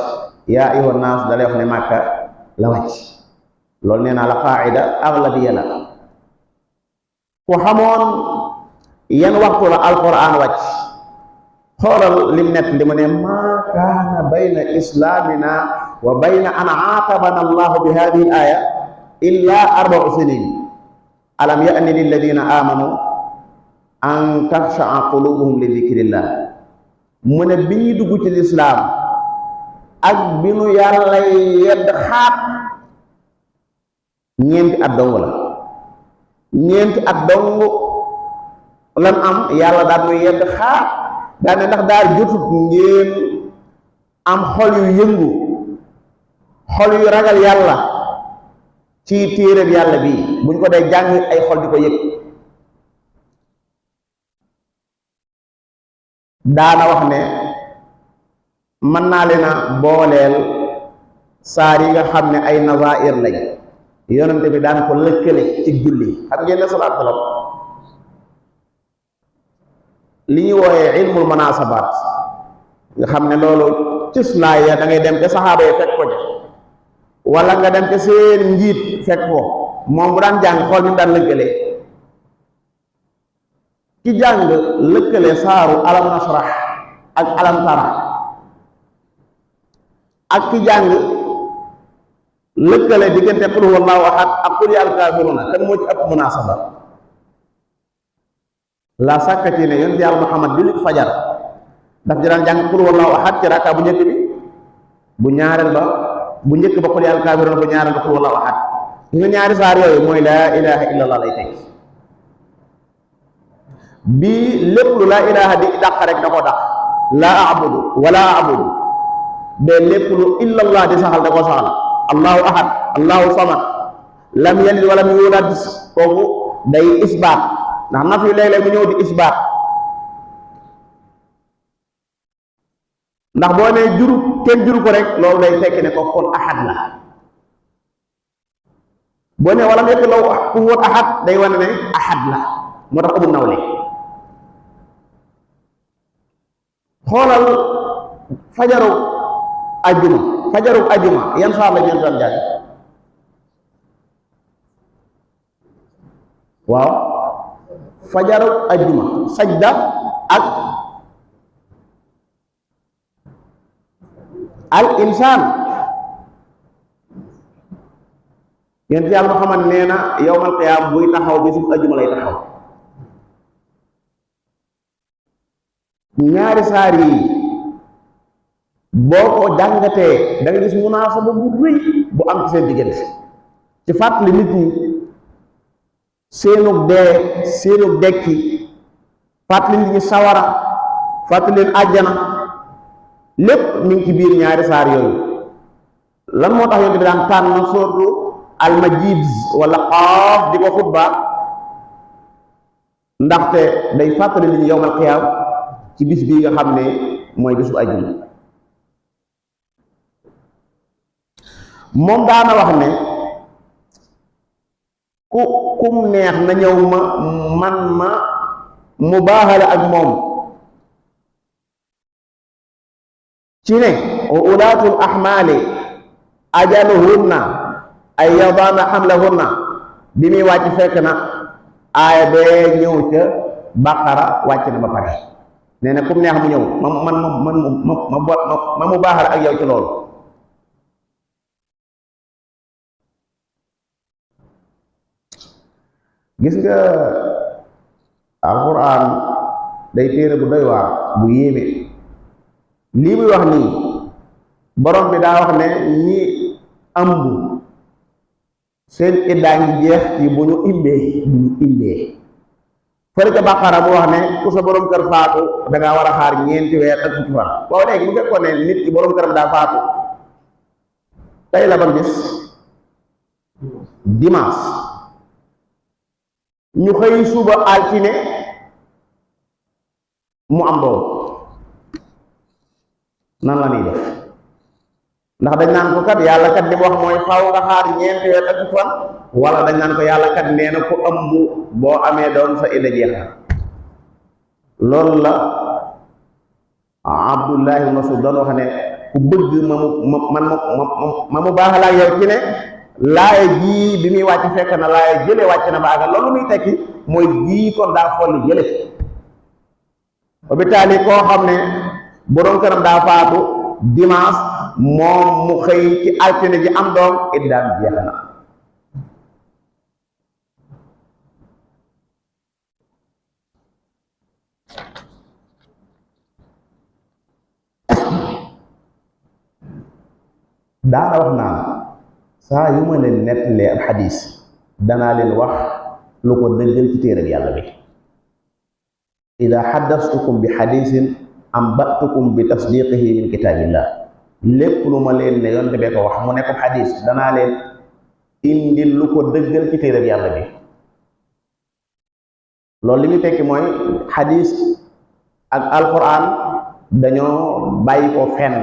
yaa ayyuha naas da lay wax ne màkka la wàcc loolu nee naa la qaida aglabiya la ku xamoon yan waxtu la alquran wàcc xoolal lim nett ndi mu ne maa kaana bayna islamina wa bayna an aatabana allahu bi hadihi al aya illa 4 sinin alam ya'ni lilladina amanu an taxsha'a qulubuhum li dikrillah mu ne bi ñuy dugg ci lislaam ak bi nu yàlla yedd xaat ñeenti at dong la ñeenti at dong lan am yàlla daan nu yedd xaat daan ne ndax daal jotut ngeen am xol yu yëngu xol yu ragal yàlla ci téeréb yàlla bi buñ ko dee jàng ay xol di ko yëg daana wax ne mën naa leen a booleel saar yi nga xam ne ay nazair lañ yonente bi daan ko lëkkale ci julli xam ngeen ne salaat salam li ñuy wooyee ilmul munasabaat nga xam ne loolu cëslaay ya da ngay dem ca saxaaba yi fekk ko ja wala nga dem ca seen njiit fekk ko moom bu daan jàng xool ni mu daan lëkkale ki jàng lëkkale saaru alam nasrah ak alam tara ak ki jàng lëkkale diggante qul huwallahu ahad ak qul ya al-kaafiruuna kan moo ci ëpp munaasaba la sàkka ci ne yonent yàlla Muhammad julli fajar daf di daan jàng qul huwallahu ahad ci rakka bu njëkk bi bu ñaareel ba bu njëkk ba qul ya al-kaafiruuna bu ñaareel ba qul huwallahu ahad ñu ñaari saar yooyu mooy laa ilaha illallah lay teg bii lépp lu laa ilaha di dàq rek da ko dàq laa abudu wala abudu de lépp lu illallah di saxal da ko saxal allahu ahad allahu samad lam yalid walam yulad kooku day isbaat ndax naf yu léeg-léeg mu ñëw di isbaat ndax boo nee juru kenn juru ko rek loolu day fekk ne ko kon ahad la boo nee walam yakun lahu kufuwan ahad day wane ne ahad la moo tax amul nawle xoolal fajaru ajjuma yan saar la ñeen doon jàng waaw fajaru ajjuma sajda ak al insaan yéen yàlla Muhammad nee na yawmal qiyaam buy taxaw bi su ajjuma lay taxaw ñaari saar yi boo ko jàngatee da nga gis munaasaba bu rëy bu am ci seen diggante ci fàttali nit ñi seenug dee seenug dekki fàttali nit ñi sawara fàttali leen àjjana lépp mi ngi ci biir ñaari saar yooyu lan moo tax yonent bi daan tànn sóortu almajid wala Qaaf di ko xutba ndaxte day fàttali nit ñi yawmal qiyaam ci bis bii nga xam ne mooy bisu ajjuma moom daana wax ne kum neex na ñëw man ma mubaahala ak moom ci ne wa ulaatul ahmaali ajaluhunna ay yadaana hamlahunna bi muy wàcc fekk na aaya bee ñëw ca Baqara wàcc na ba pare nee na kum neex mu ñëw ma mubaahala ak yow ci loolu gis nga alquran day téere bu doy waar bu yéeme lii muy wax nii borom bi daa wax ne ñi ëmb seen iddaa ngi jeex ci bu ñu imbee fële ca Baqara mu wax ne ku sa borom kër faatu da ngaa war a xaar ñeenti weer ak fukki fan waaw léegi bu fekkoon ne nit ki borom këram daa faatu tey la ban bis dimanche ñu xëy suba altine mu am doom nan la ñuy def ndax dañ naan ko kat yàlla kat li mu wax mooy faaw nga xaar ñeenti weer ak fan wala dañ naan ko yàlla kat nee na ko ëmb boo amee doon sa idda jeex na loolu la Abdullah ibn Mas'ud doon wax ne ku bëgg ma mu baaxalaa yow ci ne laaya jii bi muy wàcc fekk na laaya jële wàcc na ba àggal loolu muy tekki mooy jii kon daa folli jële hôpital koo xam ne borom këram daa faatu dimanche moom mu xëy ci altine ji am doom iddaam jeex na daana wax naan saa yu ma leen nettalee ab xadis danaa leen wax lu ko dëggal ci téereb yàlla bi. ida xaddastukum bi xadisin ambatukum bi tasdiqihi min kitaabillah, lépp lu ma leen ne yonte bee ko wax mu ne ko xadis danaa leen indil lu ko dëggal ci téereb yàlla bi. loolu li muy tekki mooy xadis ak alquran dañoo bàyyi ko fenn,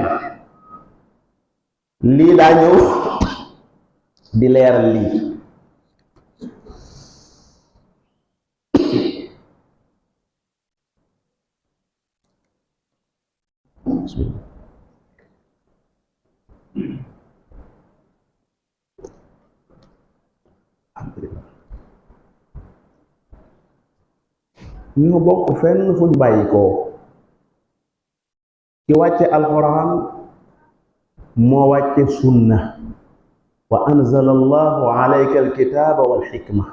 lii daa ñëw di leeral lii. ñoo bokk fenn fuñ bàyyi ko. ki wàcce alquran moo wàcce sunna, wa anzala allahu alayka alkitaba walxikma,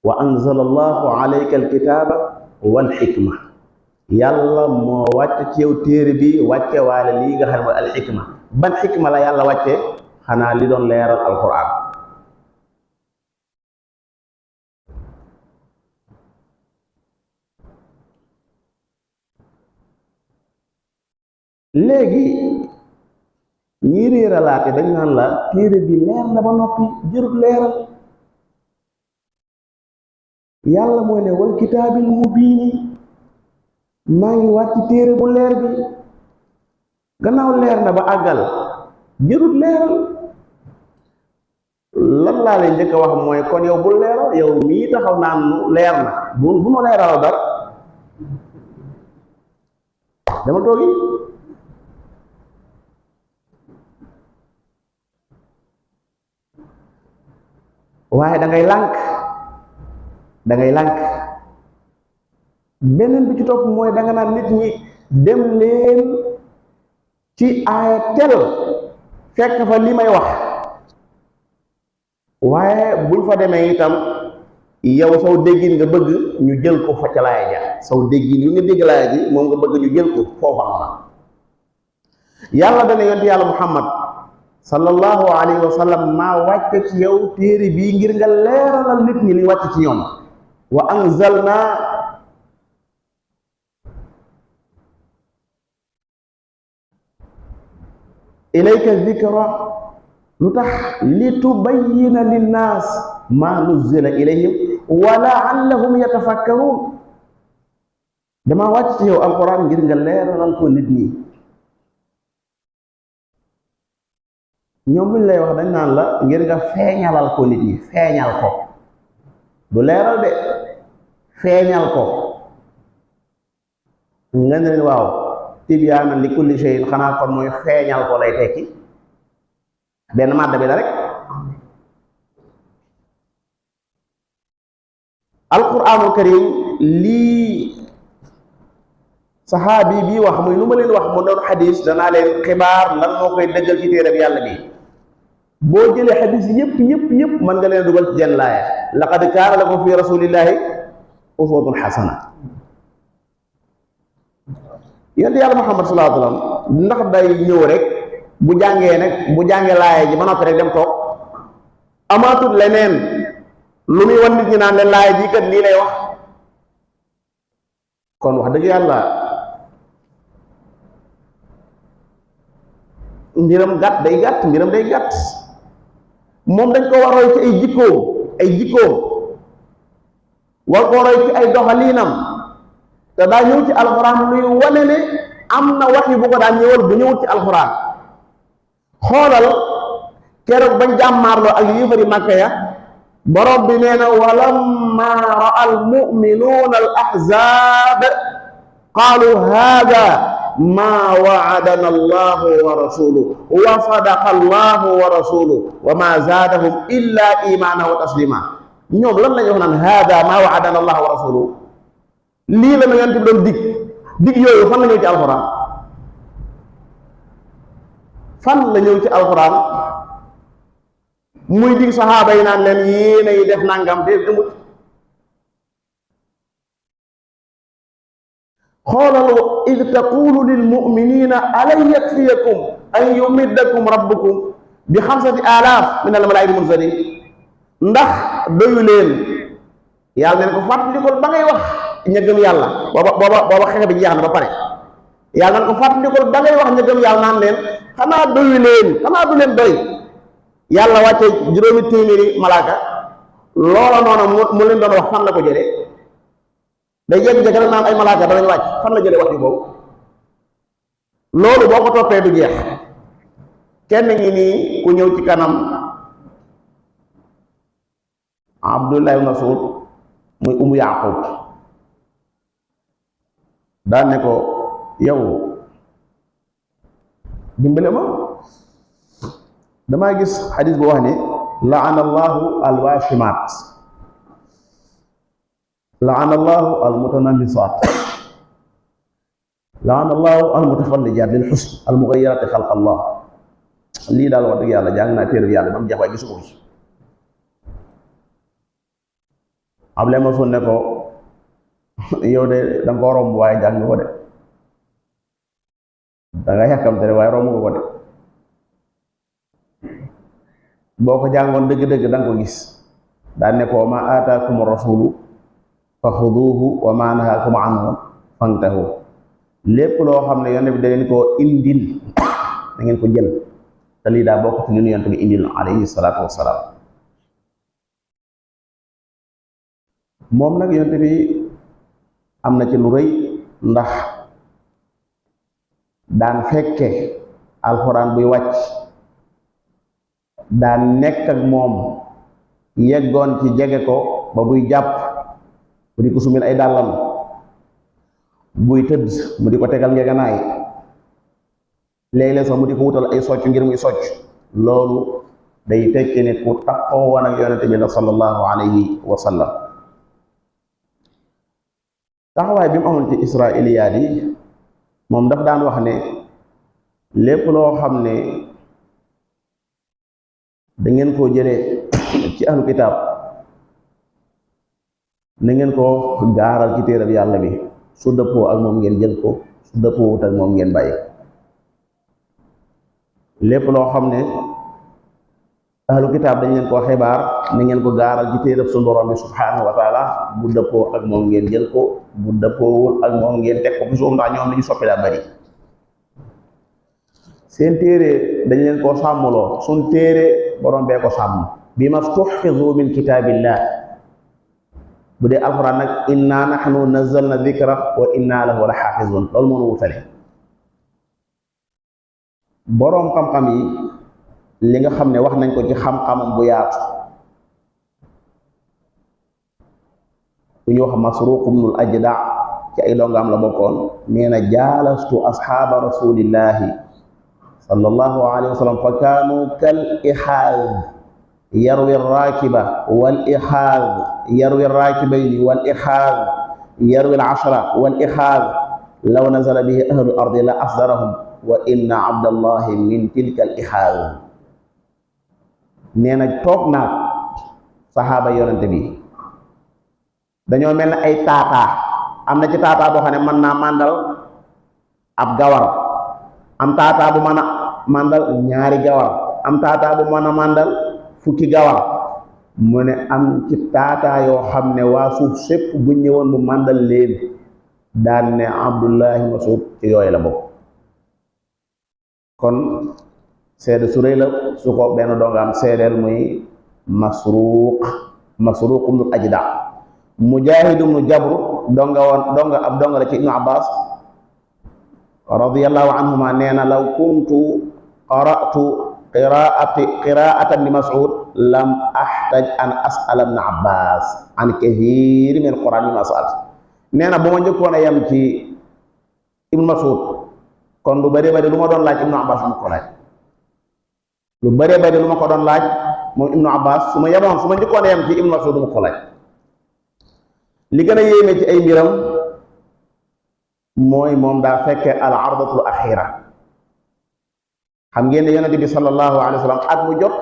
wa anzala allahu alayka alkitaba walxikma. yàlla moo wàcce ci yow téere bi wàcce waale lii nga xam ne mooy alxikma. ban xikma la yàlla wàcce? xanaa li doon leeral alquran. léegi ñi réeralaate dañ naan la téere bi leer na ba noppi jërut leeral. yàlla mooy ne wal kitaabil mubiini, maa ngi waat ci téere bu leer bi. gannaaw leer na ba àggal jërut leeral. lan laa lay njëkk a wax mooy kon yow bu leeral, yow mii taxaw naan leer na bu nu leeral dara dama toogi. waaye da ngay lànk beneen bi ci topp mooy da nga naan nit ñi dem leen ci aaya tel fekk fa li may wax. waaye buñ fa demee itam yow saw déggin nga bëgg ñu jël ko fa ca laaya ja, saw déggin yu nga dégg laaya ji moom nga bëgg ñu jël ko foofa na. yàlla dana yonent yàlla muhammad sallallahu alayhi wa sallam maa wàcce ci yow téere bii ngir nga leeralal nit ñi li wàcc ci ñoom. wa anzalna ilayka dhikra, lu tax li tubayyina linnaas maa nuzzila ilayhim wa la'allahum yatafakkarun. dama wàcc ci yow alquran ngir nga leeralal ko nit ñi. ñoom luñ lay wax dañ naan la ngir nga feeñalal ko nit ñi, feeñal ko, du leeral de, feeñal ko. nga ne leen waaw tibyaanan li kulli shay'in, xanaa kon mooy feeñal ko lay tekki, benn màdd bi la rek. alquranul karim lii saxaabi bii wax muy lu ma leen wax mu doon xadis, danaa leen xibaar lan moo koy dëggal ci téereb yàlla bi. boo jëlee xadis yëpp mën nga leen dugal ci jenn laaya, laqad kaana lakum fi rasulillahi uswatun xasana. yonent yàlla muhammad sallallahu alayhi wa sallam ndax day ñëw rek bu jàngee laaya ji ba noppi rek dem toog, amaatul leneen lu muy wan nit ñi naan leen laaya ji kat lii lay wax? kon wax dëgg yàlla mbiram gàtt day gàtt. moom dañ ko war roy ci ay jikkoom war ko roy ci ay doxaliinam. te daa ñëw ci alxuraan luy wane ne am na wax yu bu ko daan ñëwal bu ñëwut ci alxuraan. xoolal keroog bañ jàmmaarloo ak yéefari Màkka ya, borom bi nee na walamma ra'a almu'minuuna al ahzaab qaalu haada maa wa'adana allahu wa rasuluhu wa sadaqa allahu wa rasuluhu wa ma zaadahum illa imaana wa taslima. ñoom lan lañu wax naan haada maa wa'adana allahu wa rasuluhu? lii la na yonent bi doon dig yooyu fan la ñëw ci alxuraan? fan la ñëw ci alxuraan muy dig saxaaba yi naan leen yéena yi def nangam de amut. xoolal id taqulu lil muminina alan yakfiyakum an yumiddakum rabbukum bi 5,000 min al malaa'ikati munzalin ndax doyu leen yàlla neen ko fàttalikul ba ngay wax ña gëm yàlla booba xeex bi jeex na ba pare yàlla neen ko fàttalikul ba ngay wax ña gëm yàlla naan leen xanaa doyu leen xanaa du leen doy yàlla wàcce juróomi téeméeri malaaka loola noonu mu leen doon wax fan la ko jëlee day jékki-jékki rek naan ay malaaka danañ wàcc fan la jëlee wax yu boobu loolu boo ko toppee du jeex kenn ngi nii ku ñëw ci kanam Abdullah ibn Mas'ud muy umu Yaqub daan ne ko yow dimbale ma damaa gis xadis bu wax ne laana allahu alwashimat laana allahu almutanammisat laana allahu almutafallijat lil husn almughayyirati xalq allah lii daal wax dëgg yàlla jàng naa téere bi yàlla ba mu jeex waaye gisuma ko ci Abdullah ma ne ko yow de da nga koo romb waaye jàng ko de da nga yàkkamte de waaye romb ko de boo ko jàngoon dëgg-dëgg da nga ko gis daan ne ko ma aataakum rasulu fa xuduuhu wa ma nahaakum anhu fantahu lépp loo xam ne yonent bi da leen koo indil da ngeen ko jël te lii daa bokk ci li nu yonent bi indil alayhi salaatu wassalaam moom nag yonent bi am na ci lu rëy ndax daan fekke alxuraan buy wàcc daan nekk ak moom yeggoon ci jege ko ba buy jàpp mu di ko sumil ay dàllam buy tëdd mu di ko tegal ngeganaay léeg-léeg sax mu di ko wutal ay socc ngir muy socc loolu day tekki ne ku taxoo woon ak yonente bi la sallallahu alayhi wa sallam taxawaay bi mu amoon ci israiliyaat yi moom daf daan wax ne lépp loo xam ne da ngeen koo jëlee ci ahlu kitaab na ngeen ko gaaral ci téereb yàlla bi su dëppoo ak moom ngeen jël ko su dëppoo wut ak moom ngeen bàyyi lépp loo xam ne ahlu kitaab dañ leen koo xibaar na ngeen ko gaaral ci téereb suñu borom bi subhanahu wa taala bu dëppoo ak moom ngeen jël ko bu dëppoowul ak moom ngeen teg ko fi suuf ndax ñoom li ñu soppi daa bari seen téere dañ leen koo sàmmloo suñ téere borom bee ko sàmm bi ma tuxfizu min kitaabillah bu dee alxuraan nag inna nahnu nazzalna dikra wa inna lahu la xaafizun loolu moo nu wutale boroom xam-xam yi li nga xam ne wax nañ ko ci xam-xamam bu yaatu bu ñu wax Masruuq ibnul Ajda ci ay dongaam la bokkoon nee na jaalastu asxaaba rasulillahi sallallahu alayhi wa sallam fa kaanu kal ixaaz yarwi raakiba wal ixaaz yarwi raakibayni wal ixaaz yarwi al ashra wal ixaaz law nazala bihi ahlu ardi la asdarahum wa inna abdallahi min tilka al ixaaz nee na toog naa saxaaba yonente bi dañoo mel ne ay taataa am na ci taataa boo xam ne mën naa màndal ab gawar am taataa bu mën a màndal ñaari gawar am taataa bu mën a màndal fukki gawar mu ne am ci taataa yoo xam ne waa suuf sépp bu ñëwoon mu màndal leen daan ne Abdullahi Mas'ud ci yooyu la bokk kon seede su rëy la su ko benn dongaam seedeel muy Masruuq ibnul Ajda Mujaahid ibnu Jabr donga la ci Ibnu Abbas radiyallahu anhuma nee na law kuntu qara'tu qiraa'atan li Mas'ud lam ahtaj an as'ala Ibnu Abbas an kathiir min al-Qur'aan mimmaa sa'altu nee na bu ma njëkkoon a yem ci Ibnu Mas'ud kon lu bari bari lu ma doon laaj Ibnu Abbas mu ko laaj lu bari bari lu ma ko doon laaj moom Ibnu Abbas su ma njëkkoon a yem ci Ibnu Mas'ud du ma ko laaj li gën a yéeme ci ay mbiram mooy moom daa fekke al ardatul axira xam ngeen ne yonent bi sallallahu alayhi wa sallam at mu jot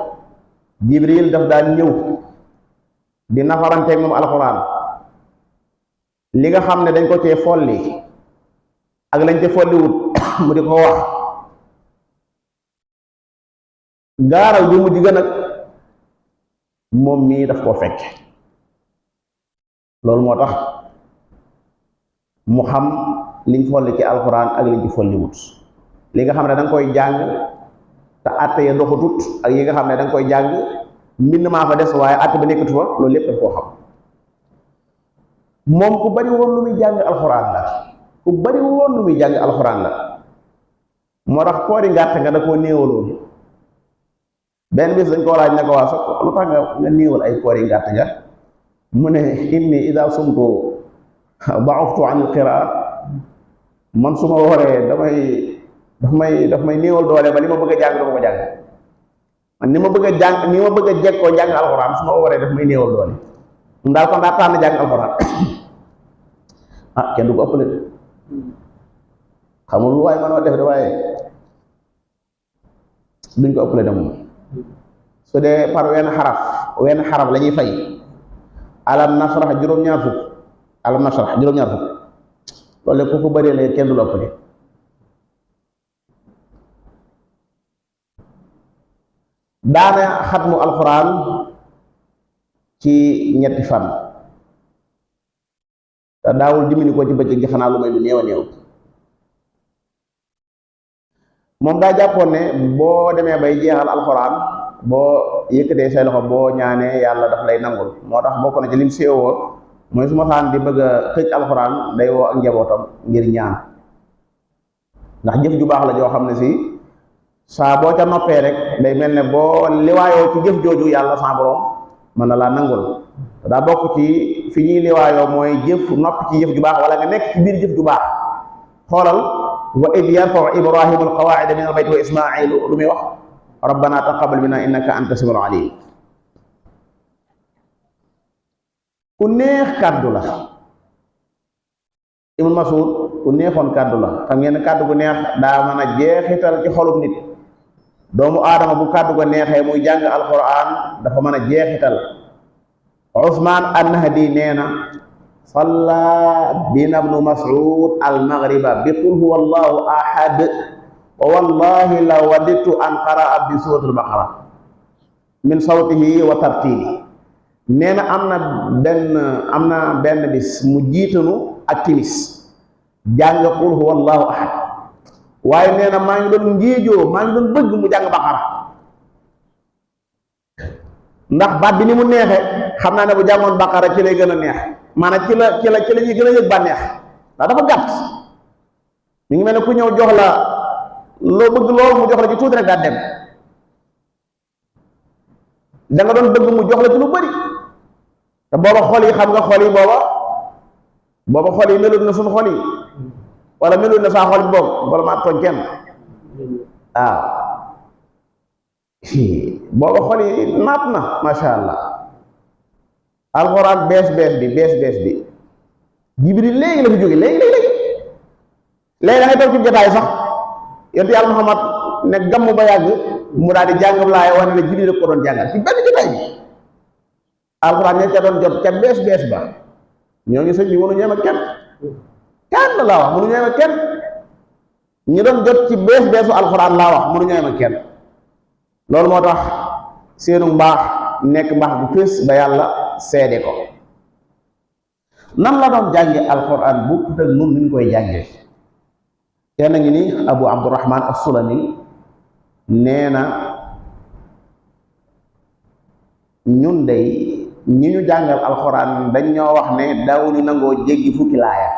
Jibril daf daan ñëw di nafaranteeg moom alxuraan li nga xam ne dañ ko cee folli ak lañ ca folliwut mu di ko wax gaaral bi mujj ga nag moom mii daf koo fekke loolu moo tax mu xam liñ folli ci alxuraan ak liñ ci folli wut li nga xam ne da nga koy jàng te àtte ya doxatut ak yi nga xam ne da nga koy jàng mbind maa fa des waaye àtte ba nekkatu fa loolu lépp daf koo xam moom ku bari woon lu muy jàng alxuraan la ku bari woon lu muy jàng alxuraan la moo tax koori ngàtt nga da koo néewaloon benn bis dañ koo laaj ne ko waa sax lu tax nga néewal ay koori ngàtt nga mu ne inni ida sumtu da'uftu an al-qiraa man su ma waree daf may néewal doole ba li ma bëgg a jàng dama ko jàng man ni ma bëgg a jàng ni ma bëgg a jekkoo jàng alxuraan su ma waree daf may néewal doole mu daal kon daa tànn jàng alxuraan ah kenn du ko ëppale xamul lu waaye mënoo def de waaye duñ ko ëppale de moom su dee par wenn xaraf la ñuy fay alam nasrah juróom-ñaar fukk alam nasrah juróom-ñaar fukk loolu ku ko bëree lee kenn du la ëppale daana xatmu alxuraan ci ñetti fan te daawul dimini ko ci bëccëg gi xanaa lu may lu néew a néew moom daa jàppoon ne boo demee bay jeexal alxuraan boo yëkkatee say loxo boo ñaanee yàlla daf lay nangul moo tax bokk na ci lim séewoo mooy su ma saan di bëgg a tëj alxuraan day woo ak njabootam ngir ñaan ndax jëf ju baax la joo xam ne si saa boo ca noppee rek day mel ne boo liwaayoo ci jëf jooju yàlla sa borom mën na laa nangul daa bokk ci fi ñuy liwaayoo mooy jëf nopp ci jëf ju baax wala nga nekk ci biir jëf ju baax xoolal wa id yarfau ibrahimu alqawaida min albayt wa ismailu lu muy wax rabbana taqabbal minna innaka anta samiul alim ku neex kàddu la Ibn Mas'ud ku neexoon kàddu la xam ngeen ne kàddu gu neex daa mën a jeexital ci xolum nit doomu aadama bu kàddu ga neexee muy jàng alquran dafa mën a jeexital Usmaan an-Nahdi nee na salla bina ibnu Mas'ud al-maghriba bi qul huwa allahu ahad wa wallahi la waditu an qaraa bi suratul baqara min sawtihi wa tartili nee na am na benn bis mu jiitanu ak timis jàng qul huwa allahu ahad waaye nee na maa ngi doon ngéejoo maa ngi doon bëgg mu jàng baqara ndax baat bi ni mu neexe xam naa ne bu jàngoon baqara ci lay gën a neex maanaam ci la ñuy gën a yëg bànneex ndax dafa gàtt mi ngi mel ne ku ñëw jox la loo bëgg loolu mu jox la ci tuuti rek daa dem da nga doon bëgg mu jox la ci lu bari te booba xol yi xam nga xol yi booba xol yi melut na suñu xol yi wala melut na saa xol bi boobu wala maa tooñ kenn waaw booba xol yi naat na masha allah alxuraan bees bi jibril léegi la fi jóge léegi da ngay toog ci jotaay sax yonent yàlla Muhammad ne gàmm ba yàgg mu daal di jàng laay wane ne jibril ko doon jàngal ci benn jotaay bi alxuraan ña ca doon jot ca bees ba ñoo ngi sëñ bi mënu ñeem ak kenn laa wax mënu ñeem ak kenn ñu doon jot ci beesu alxuraan laa wax mënu ñeem ak kenn loolu moo tax seenu mbaax nekk mbaax bu fés ba yàlla seede ko nan la doon jànge alxuraan bu tëg nun niñ koy jànge kenn ngi ni Abu Abdurrahman as-Sulami nee na ñun day ñi ñu jàngal alxuraan dañ ñoo wax ne daawuñu nangoo jéggi fukki laaya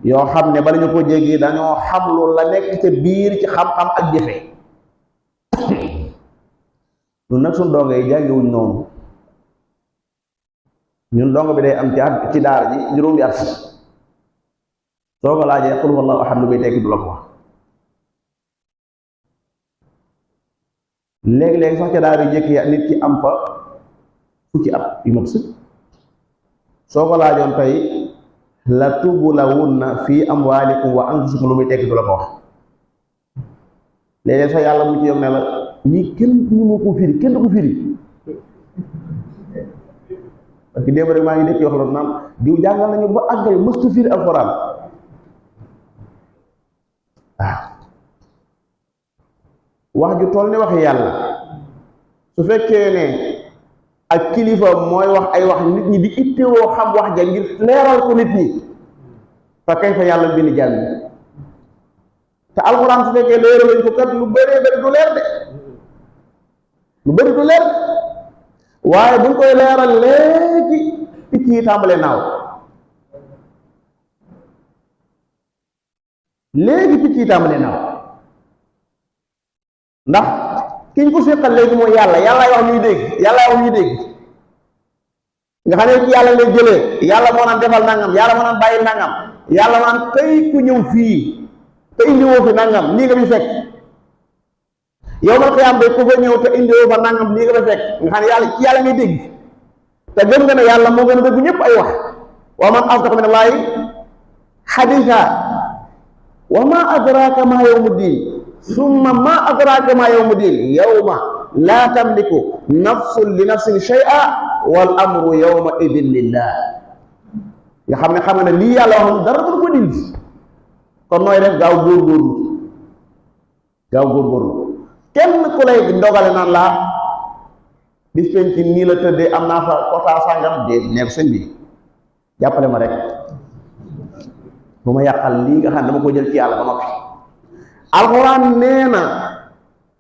yoo xam ne bala ñu ko jéggi dañoo xam lu la nekk ca biir ci xam-xam ak jëfe ñun nag suñ dongo yi jàngiwuñ noonu ñun dongo bi day am ci daara ji juróomi at soo ko laajee qul huwallahu ahad lu bay tekki du la ko wax léegi-léegi sax ca daara jëkk ya nit ki am fa fukki at yu mat sëkk soo ko laajoon tey la tubulawunna fi amwalikum wa anfusikum lu muy tekki du la ko wax léeg-léeg sax yàlla mu ci yom ne la lii kenn ñu ko firi kenn du ko firi parce que démb rek maa ngi dëkk yoo xam ne naan diw jàngal nañu ba àggale mëstu firi alxuraan waaw wax ju toll ni waxi yàlla su fekkee ne ak kilifa mooy wax ay wax nit ñi di ittewoo xam wax ja ngir leeral ko nit ñi fa kay fa yàlla bind jàmm te alxuraan su fekkee leeral lañ ko kat lu bëree bëri du leer de lu bëri du leer waaye buñ koy leeral léegi picc yi tàmbalee naaw léegi picc yi tàmbalee naaw ndax kiñ ko séqal léegi mooy yàlla yàllaay wax ñuy dégg yàllaay wax ñuy dégg nga xam ne ci yàlla lay jëlee yàlla moo naan defal nangam yàlla moo naan bàyyi nangam yàlla moo naan kay ku ñëw fii te indiwoo fi nangam lii nga fi fekk yow mal xiyaam de ku fa ñëw te indiwoo fa nangam lii nga fi fekk nga xam ne yàlla ci yàlla ngay dégg te gëm nga ne yàlla moo gën a dégg ñëpp ay wax wa man asdaqu min allaahi hadiisa wa ma adraaka ma yawmu diin summa ma adraaka ma yawmu diin yawma laa tamliku nafsun li nafsin shay'a wal amru yawma idin lillah nga xam ne lii yàlla wax dara du ko dindi kon nooy def gaaw góorgóorlu kenn ku lay ndogale naan laa bis penc nii la tëddee am naa fa quota sàngam de nekk sëñ bi jàppale ma rek bu ma yàqal lii nga xam ne dama ko jël ci yàlla ba noppi alxuraan nee na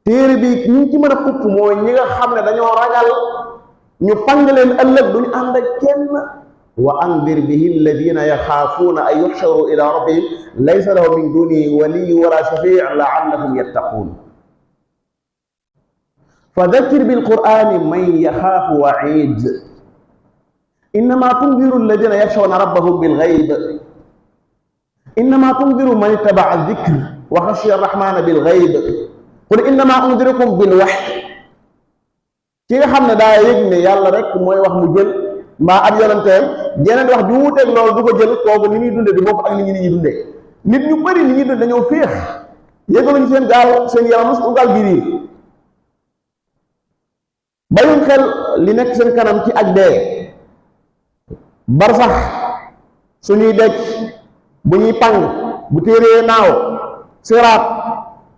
téere bi ñi ci mën a xupp mooy ñi nga xam ne dañoo ragal ñu pang leen ëllëg duñu ànd ak kenn wa andir bihi alladina yaxaafuuna an yuxsharu ila rabbihim laysa lahu min dunihi waliyyu wala shafii laallahum yattaquun fa dakkir bilqurani man yaxaafu waid innama tundiru alladina yaxshawna rabbahum bilgayb innama tundiru man ittabaca dikr wa xashiya arrahmana bilgayb qul innama undirukum bilwaxy ki nga xam ne daa yëg ne yàlla rek mooy wax mu jël mbaa ab yonenteem jeneen wax ju wuuteeg loolu du ko jël kooku ni muy dunde du bokk ak nit ñi dunde nit ñu bëri nit ñi dunde dañoo féex yëgaluñ seen gaal seen yaram su gaal gi riir bayuñ xel li nekk seen kanam ci ak dee bar sax suñuy decc bu ñuy pang bu téeree naaw siraat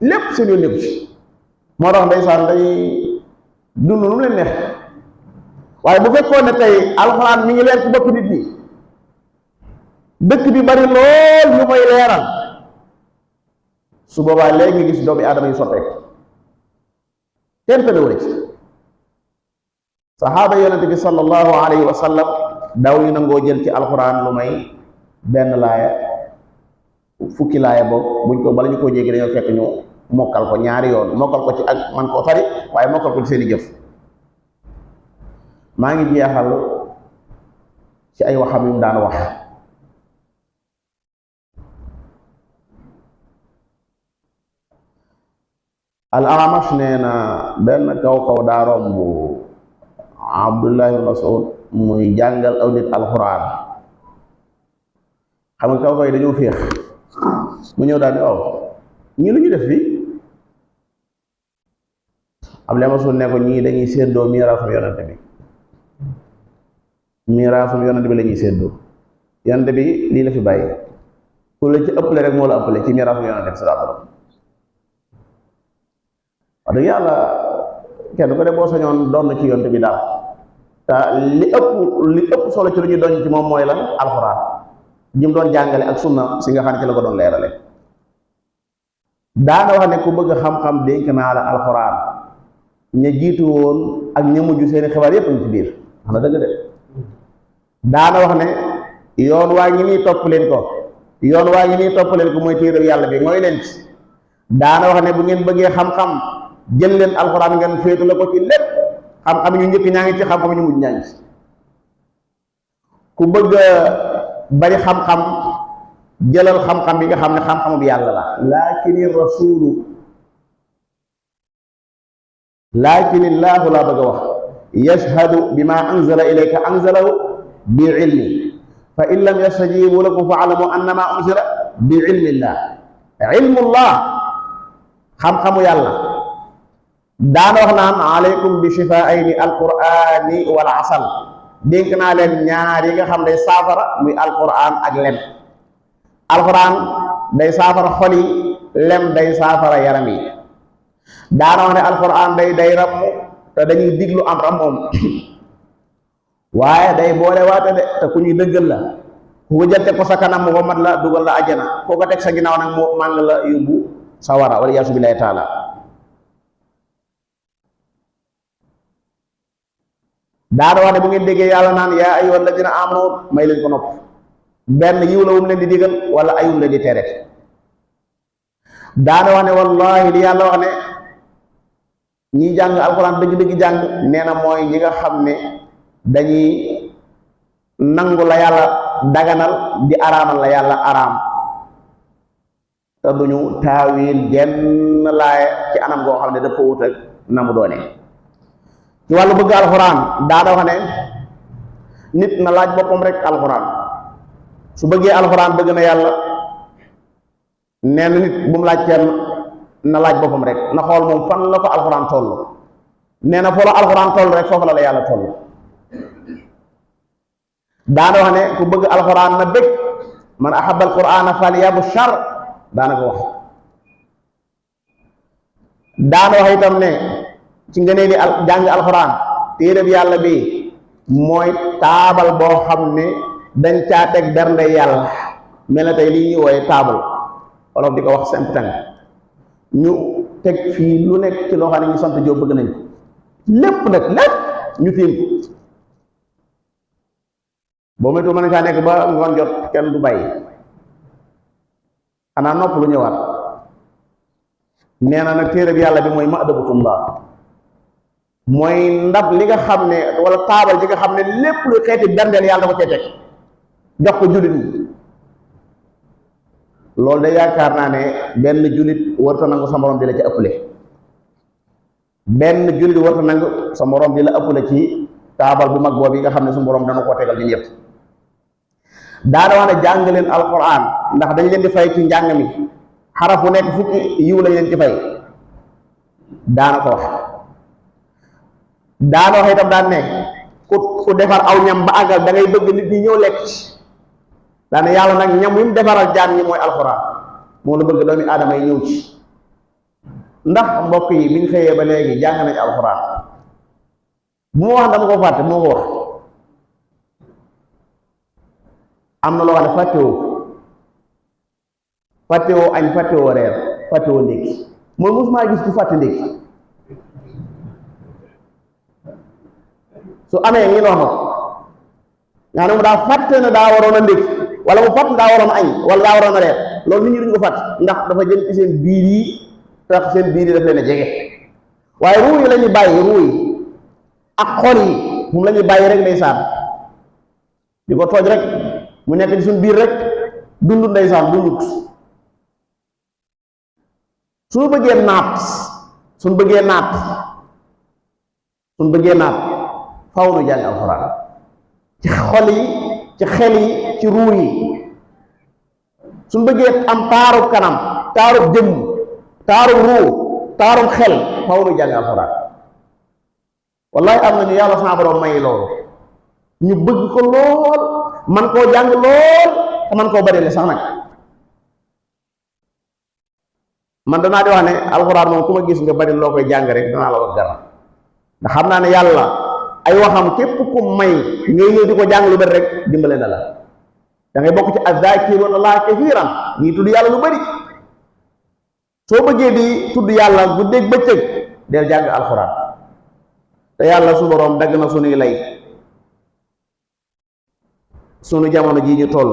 lépp seen yoon nekku ci moo tax ndeysaan dañuy dund nu mu leen neex waaye bu fekkoon ne tey alxuraan mi ngi leer ci bopp nit ñi dëkk bi bari lool ñu koy leeral su boobaa léegi nga gis doomi aadama yi soppeeku kenn tënewul ci saxaaba yonente bi sallallahu alayhi wa sallam daw ñu nangoo jël ci alxuraan lu may benn laaya fukki laaya boobu buñ ko bala ñu koo jéggi dañoo fekk ñu mokkal ko ñaari yoon mokkal ko ci ak man koo tari waaye mokkal ko ci seeni jëf maa ngi jeexal ci ay waxam yu mu daan wax al Amash nee na benn kaw daa romb Abdullah ibn Mas'ud muy jàngal aw nit alxuraan xam nga kaw yi dañoo féex mu ñëw daal di ñii lu ñu def fii Abdullah ibn Mas'ud ne ko ñii dañuy séddoo miraasum yonente bi la ñuy séddoo yonente bi lii la fi bàyyi ku la ci ëppale rek moo la ëppale ci miraasum yonente bi sallallahu alayhi wasallam wax dëgg yàlla kenn ko de boo sañoon doon na ci yonente bi daal te li ëpp solo ci lu ñu doon ci moom mooy lan alxuraan jim doon jàngale ak sunna si nga xam ne ci la ko doon leerale daana wax ne ku bëgg xam-xam dénk naa la alxuraan ña jiitu woon ak ña mujj seeni xibaar yépp ñu ci biir wax na dëgg de daana wax ne yoon waa ngi nii topp leen ko mooy téere yàlla bi mooy leen ci daana wax ne bu ngeen bëggee xam-xam jël leen alxuraan ngeen féetu la ko ci lépp xam-xam ñu njëkk ñaa ngi ci xam-xam ñu mujj ñaa ngi ci ku bëgg bari xam-xam jëlal xam-xam bi nga xam ne xam-xamu bi yàlla la lakinillaahu laa bëgg a wax yashhadu bima anzala ilayka anzalahu bi ilmi fa in lam yastajibu lakum fa alamu annama unzila bi ilmillah ilmullah xam-xamu yàlla daana wax naan aleykum bi shifaa'ayni alqur'ani wal asal dénk naa leen ñaar yi nga xam day saafara muy alquran ak lem alquran day saafara xol yi lem day saafara yaram yi daana wax ne alquran day ram te dañuy diglu am ram moom waaye day boole waate de te ku ñuy dëggal la ku ko jël teg ko sa kanam mu mat la dugal la ajjana koo ko teg sa ginnaaw nag moo màng la yóbbu sawara wala yaasu billahi taala. daana wax ne bu ngeen déggee yàlla naan yaa ayyuhal ladina amanu may leen ko nopp benn yiw la wum leen di digal wala ayum leen di tere. daana wax ne wallahi li yàlla wax ne ñi jàng alxuraan dëgg-dëgg jàng nee na mooy ñi nga xam ne dañuy nangu la yàlla daganal di araamal la yàlla araam te duñu taawil genn laaya ci anam goo xam ne dafa wut ak na mu doone. ci wàllu bëgg alxuraan daana wax ne nit na laaj boppam rek alxuraan su bëggee alxuraan bëgg na yàlla nee na nit bu mu laaj kenn na laaj boppam rek na xool moom fan la ko alxuraan toll nee na foo la alxuraan toll rek foofu la la yàlla toll. daana wax ne ku bëgg alxuraan na bëgg man ahabba alqur'ana falyabshar daana ko wax. daana wax itam ne ci ngënee di jàng alxuraan téereb yàlla bi mooy taabal boo xam ne dañ caa teg bernde yàlla mel na tey lii ñuy wooye taabal wolof di ko wax simple tàng ñu teg fii lu nekk ci loo xam ne ñu sant Jóob bëgg nañ ko lépp nag lépp ñu tiim ko boo moytu mën na caa nekk ba ngoon jot kenn du bàyyi xanaa nopp lu ñëwaat. nee na nag téere bi yàlla bi mooy ma'dabatullah mooy ndab li nga xam ne wala taabal ji nga xam ne lépp lu xeeti berndeel yàlla da ko cee teg jox ko jullit ñi. loolu de yaakaar naa ne benn jullit warta nangu sa morom di la ci ëppale benn jullit warta nangu sa morom di la ëppale ci taabal bu mag boobu yi nga xam ne su morom dana koo tegal ñun yëpp. daana wax ne jàng leen alquran ndax dañ leen di fay ci njàng mi xaraf bu nekk fukki yiw lañ leen ci fay daana ko wax. daana wax itam daan ne ku defar aw ñam ba àggal da ngay bëgg nit ñi ñëw lekk ci daane yàlla nag ñam wi mu defaral jaam ñi mooy alxuraan moo la bëgg doomi aadama yi ñëw ci. ndax mbokk yi biñ xëyee ba léegi jàng nañ alxuraan bu ma wax dama ko fàtte moo ko wax am na loo xam ne fàttewoo añ fàttewoo reer fàttewoo ndékki mooy mosuma gis ku fàtte ndékki su amee ngi noonu nga ne mu daa fàtte ne daa waroon a ndékki wala mu fàtt daa waroon a añ wala daa waroon a reer loolu nit ñi duñ ko fàtt ndax dafa jëm ci seen biir yi tax seen biir yi daf leen a jege waaye ruu yi la ñuy bàyyi ruu yi ak xol yi moom la ñuy bàyyi rek ndeysaan di ko tooj rek mu nekk ci suñ biir rek dundut ndeysaan dundut. suñu bëggee naat faw nu jàng alxuraan ci xol yi ci xel yi ci ruu yi suñu bëggee am taarub kanam taarub jëmm taarub ruu taarub xel faw nu jàng alxuraan. wallahi am nañu yàlla sama borom may loolu ñu bëgg ko lool man koo jàng lool te man koo bari le sax nag man danaa di wax ne alxuraan moom ku ma gis nga bari loo koy jàng rek danaa la wax dara ndax xam naa ne yàlla ay waxam képp ku may ngay ñëw di ko jàng lu bari rek dimbale na la da ngay bokk ci az-zaakiruuna Allaaha kasiiran ñii tudd yàlla lu bari soo bëggee di tudd yàlla bu dégg bëccëg del jàng alxuraan te yàlla su boroom dagg na sunuy lay sunu jamono jii ñu toll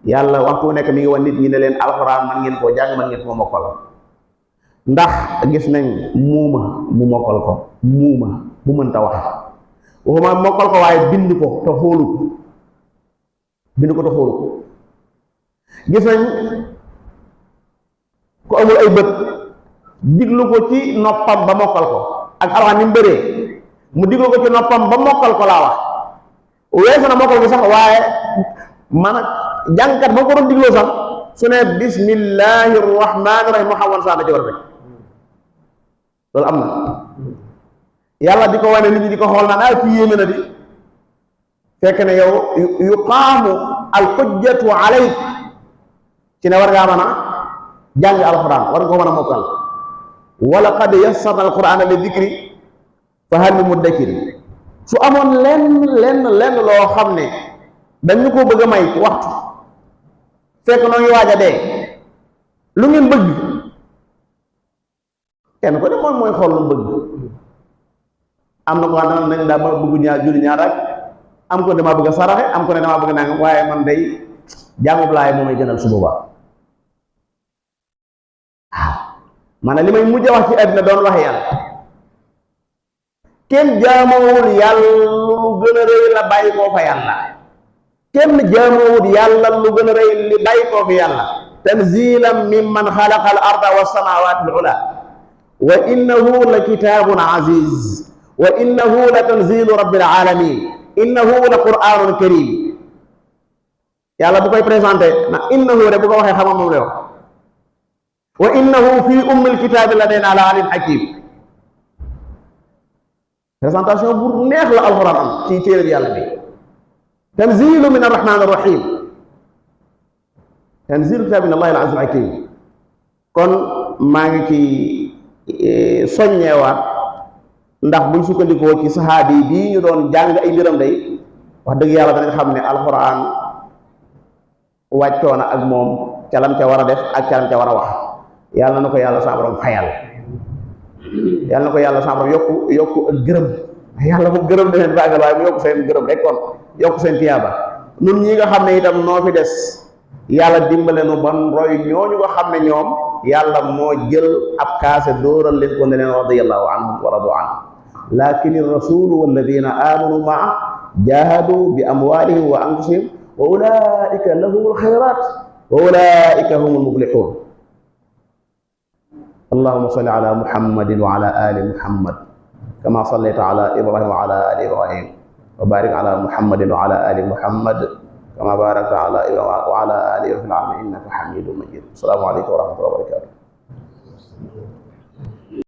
yàlla waxtu nekk mi ngi wan nit ñi ne leen alxuraan man ngeen koo jàng man ngeen koo mokkal ndax gis nañ muuma mu mokkal ko muuma bu mënta wax waxuma mokkal ko waaye bind ko te xoolu ko gis nañ ko amul ay bët diglu ko ci noppam ba mokkal ko ak alxuraan ni mu bëree mu diglu ko ci noppam ba mokkal ko laa wax weesu na mokkal gi sax waaye man ak jàngkat ba ko doon digloo sax su ne bismillahi rahmaani rahim mu xawoon saa da ci war a rek loolu am na yàlla di ko wane nit ñi di ko xool naan ah kii yéeme na di fekk ne yow yuqaamu alxujjatu alayk ci ne war ngaa mën a jàng alxuraan war nga ko mën a mokkal wa laqad yassarna alqur'ana li dhikri fa hal min muddakir su amoon lenn loo xam ne dañu ko bëgg a may waxtu fekk noo ngi waaj a dee lu ngeen bëgg kenn ko de moom mooy xool lu bëgg am na ko xam ne nañ daa ma bëgg ñaar julli ñaar ak am ko damaa bëgg a saraxe am ko ne damaa bëgg nangam waaye man day jàngub laay moo may gënal su boobaa waaw maanaam li may mujj a wax ci àddina doon wax yàlla kenn jaamoowul yàlla lu gën a rëy la bàyyi koo fa yàlla kenn jaamoowul yàlla lu gën a rëy li bàyyi koo fi yàlla tanzilan mimman xalaqa al arda wa samawati al ula wa innahu la kitabun aziz wa innahu la tanzilu rabbil alamin innahu la qur'anun karim yàlla bu koy présenté na innahu rek bu ko waxee xamam moom lay wax wa innahu fi ummil kitaabi ladayna la alim hakim présentation bu neex la alquran am ci téere yàlla bi tanzilu min arrahman arrahim tanzilu kitaabi min allahi al-aziz al-hakim kon maa ngi ci soññeewaat ndax buñ sukkandikoo ci saxaabi yi bii ñu doon jàng ay mbiram day wax dëgg yàlla danañ xam ne alquran wàccoona ak moom calam ca war a def ak calam ca war a wax yàlla na ko yàlla sa borom fayal yàlla na ko yàlla sa borom yokku ak gërëm yàlla mu gërëm deneen bàggal waaye mu yokku seen gërëm rek kon yokku seen tiyaaba nun ñi nga xam ne itam noo fi des yàlla dimbale nu ban roy ñooñu nga xam ne ñoom yàlla moo jël ab kaase dóoral leen ko ne leen radiyallahu anhum wa radu anhum lakin ar-rasulu walladina amanu maa jahadu bi amwalihim wa anfusihim wa ulaika lahumul khayrat wa ulaika humul muflihun allahumma salli ala muhammadin wa ala ali muhammad kama sallayta ala ibrahim wa ala ali ibrahim wa barik ala muhammadin wa ala ali muhammad kama barakta ala ibrahim wa ala ali ibrahim innaka hamidum majid assalamu alaykum wa rahmatullahi wa barakatuh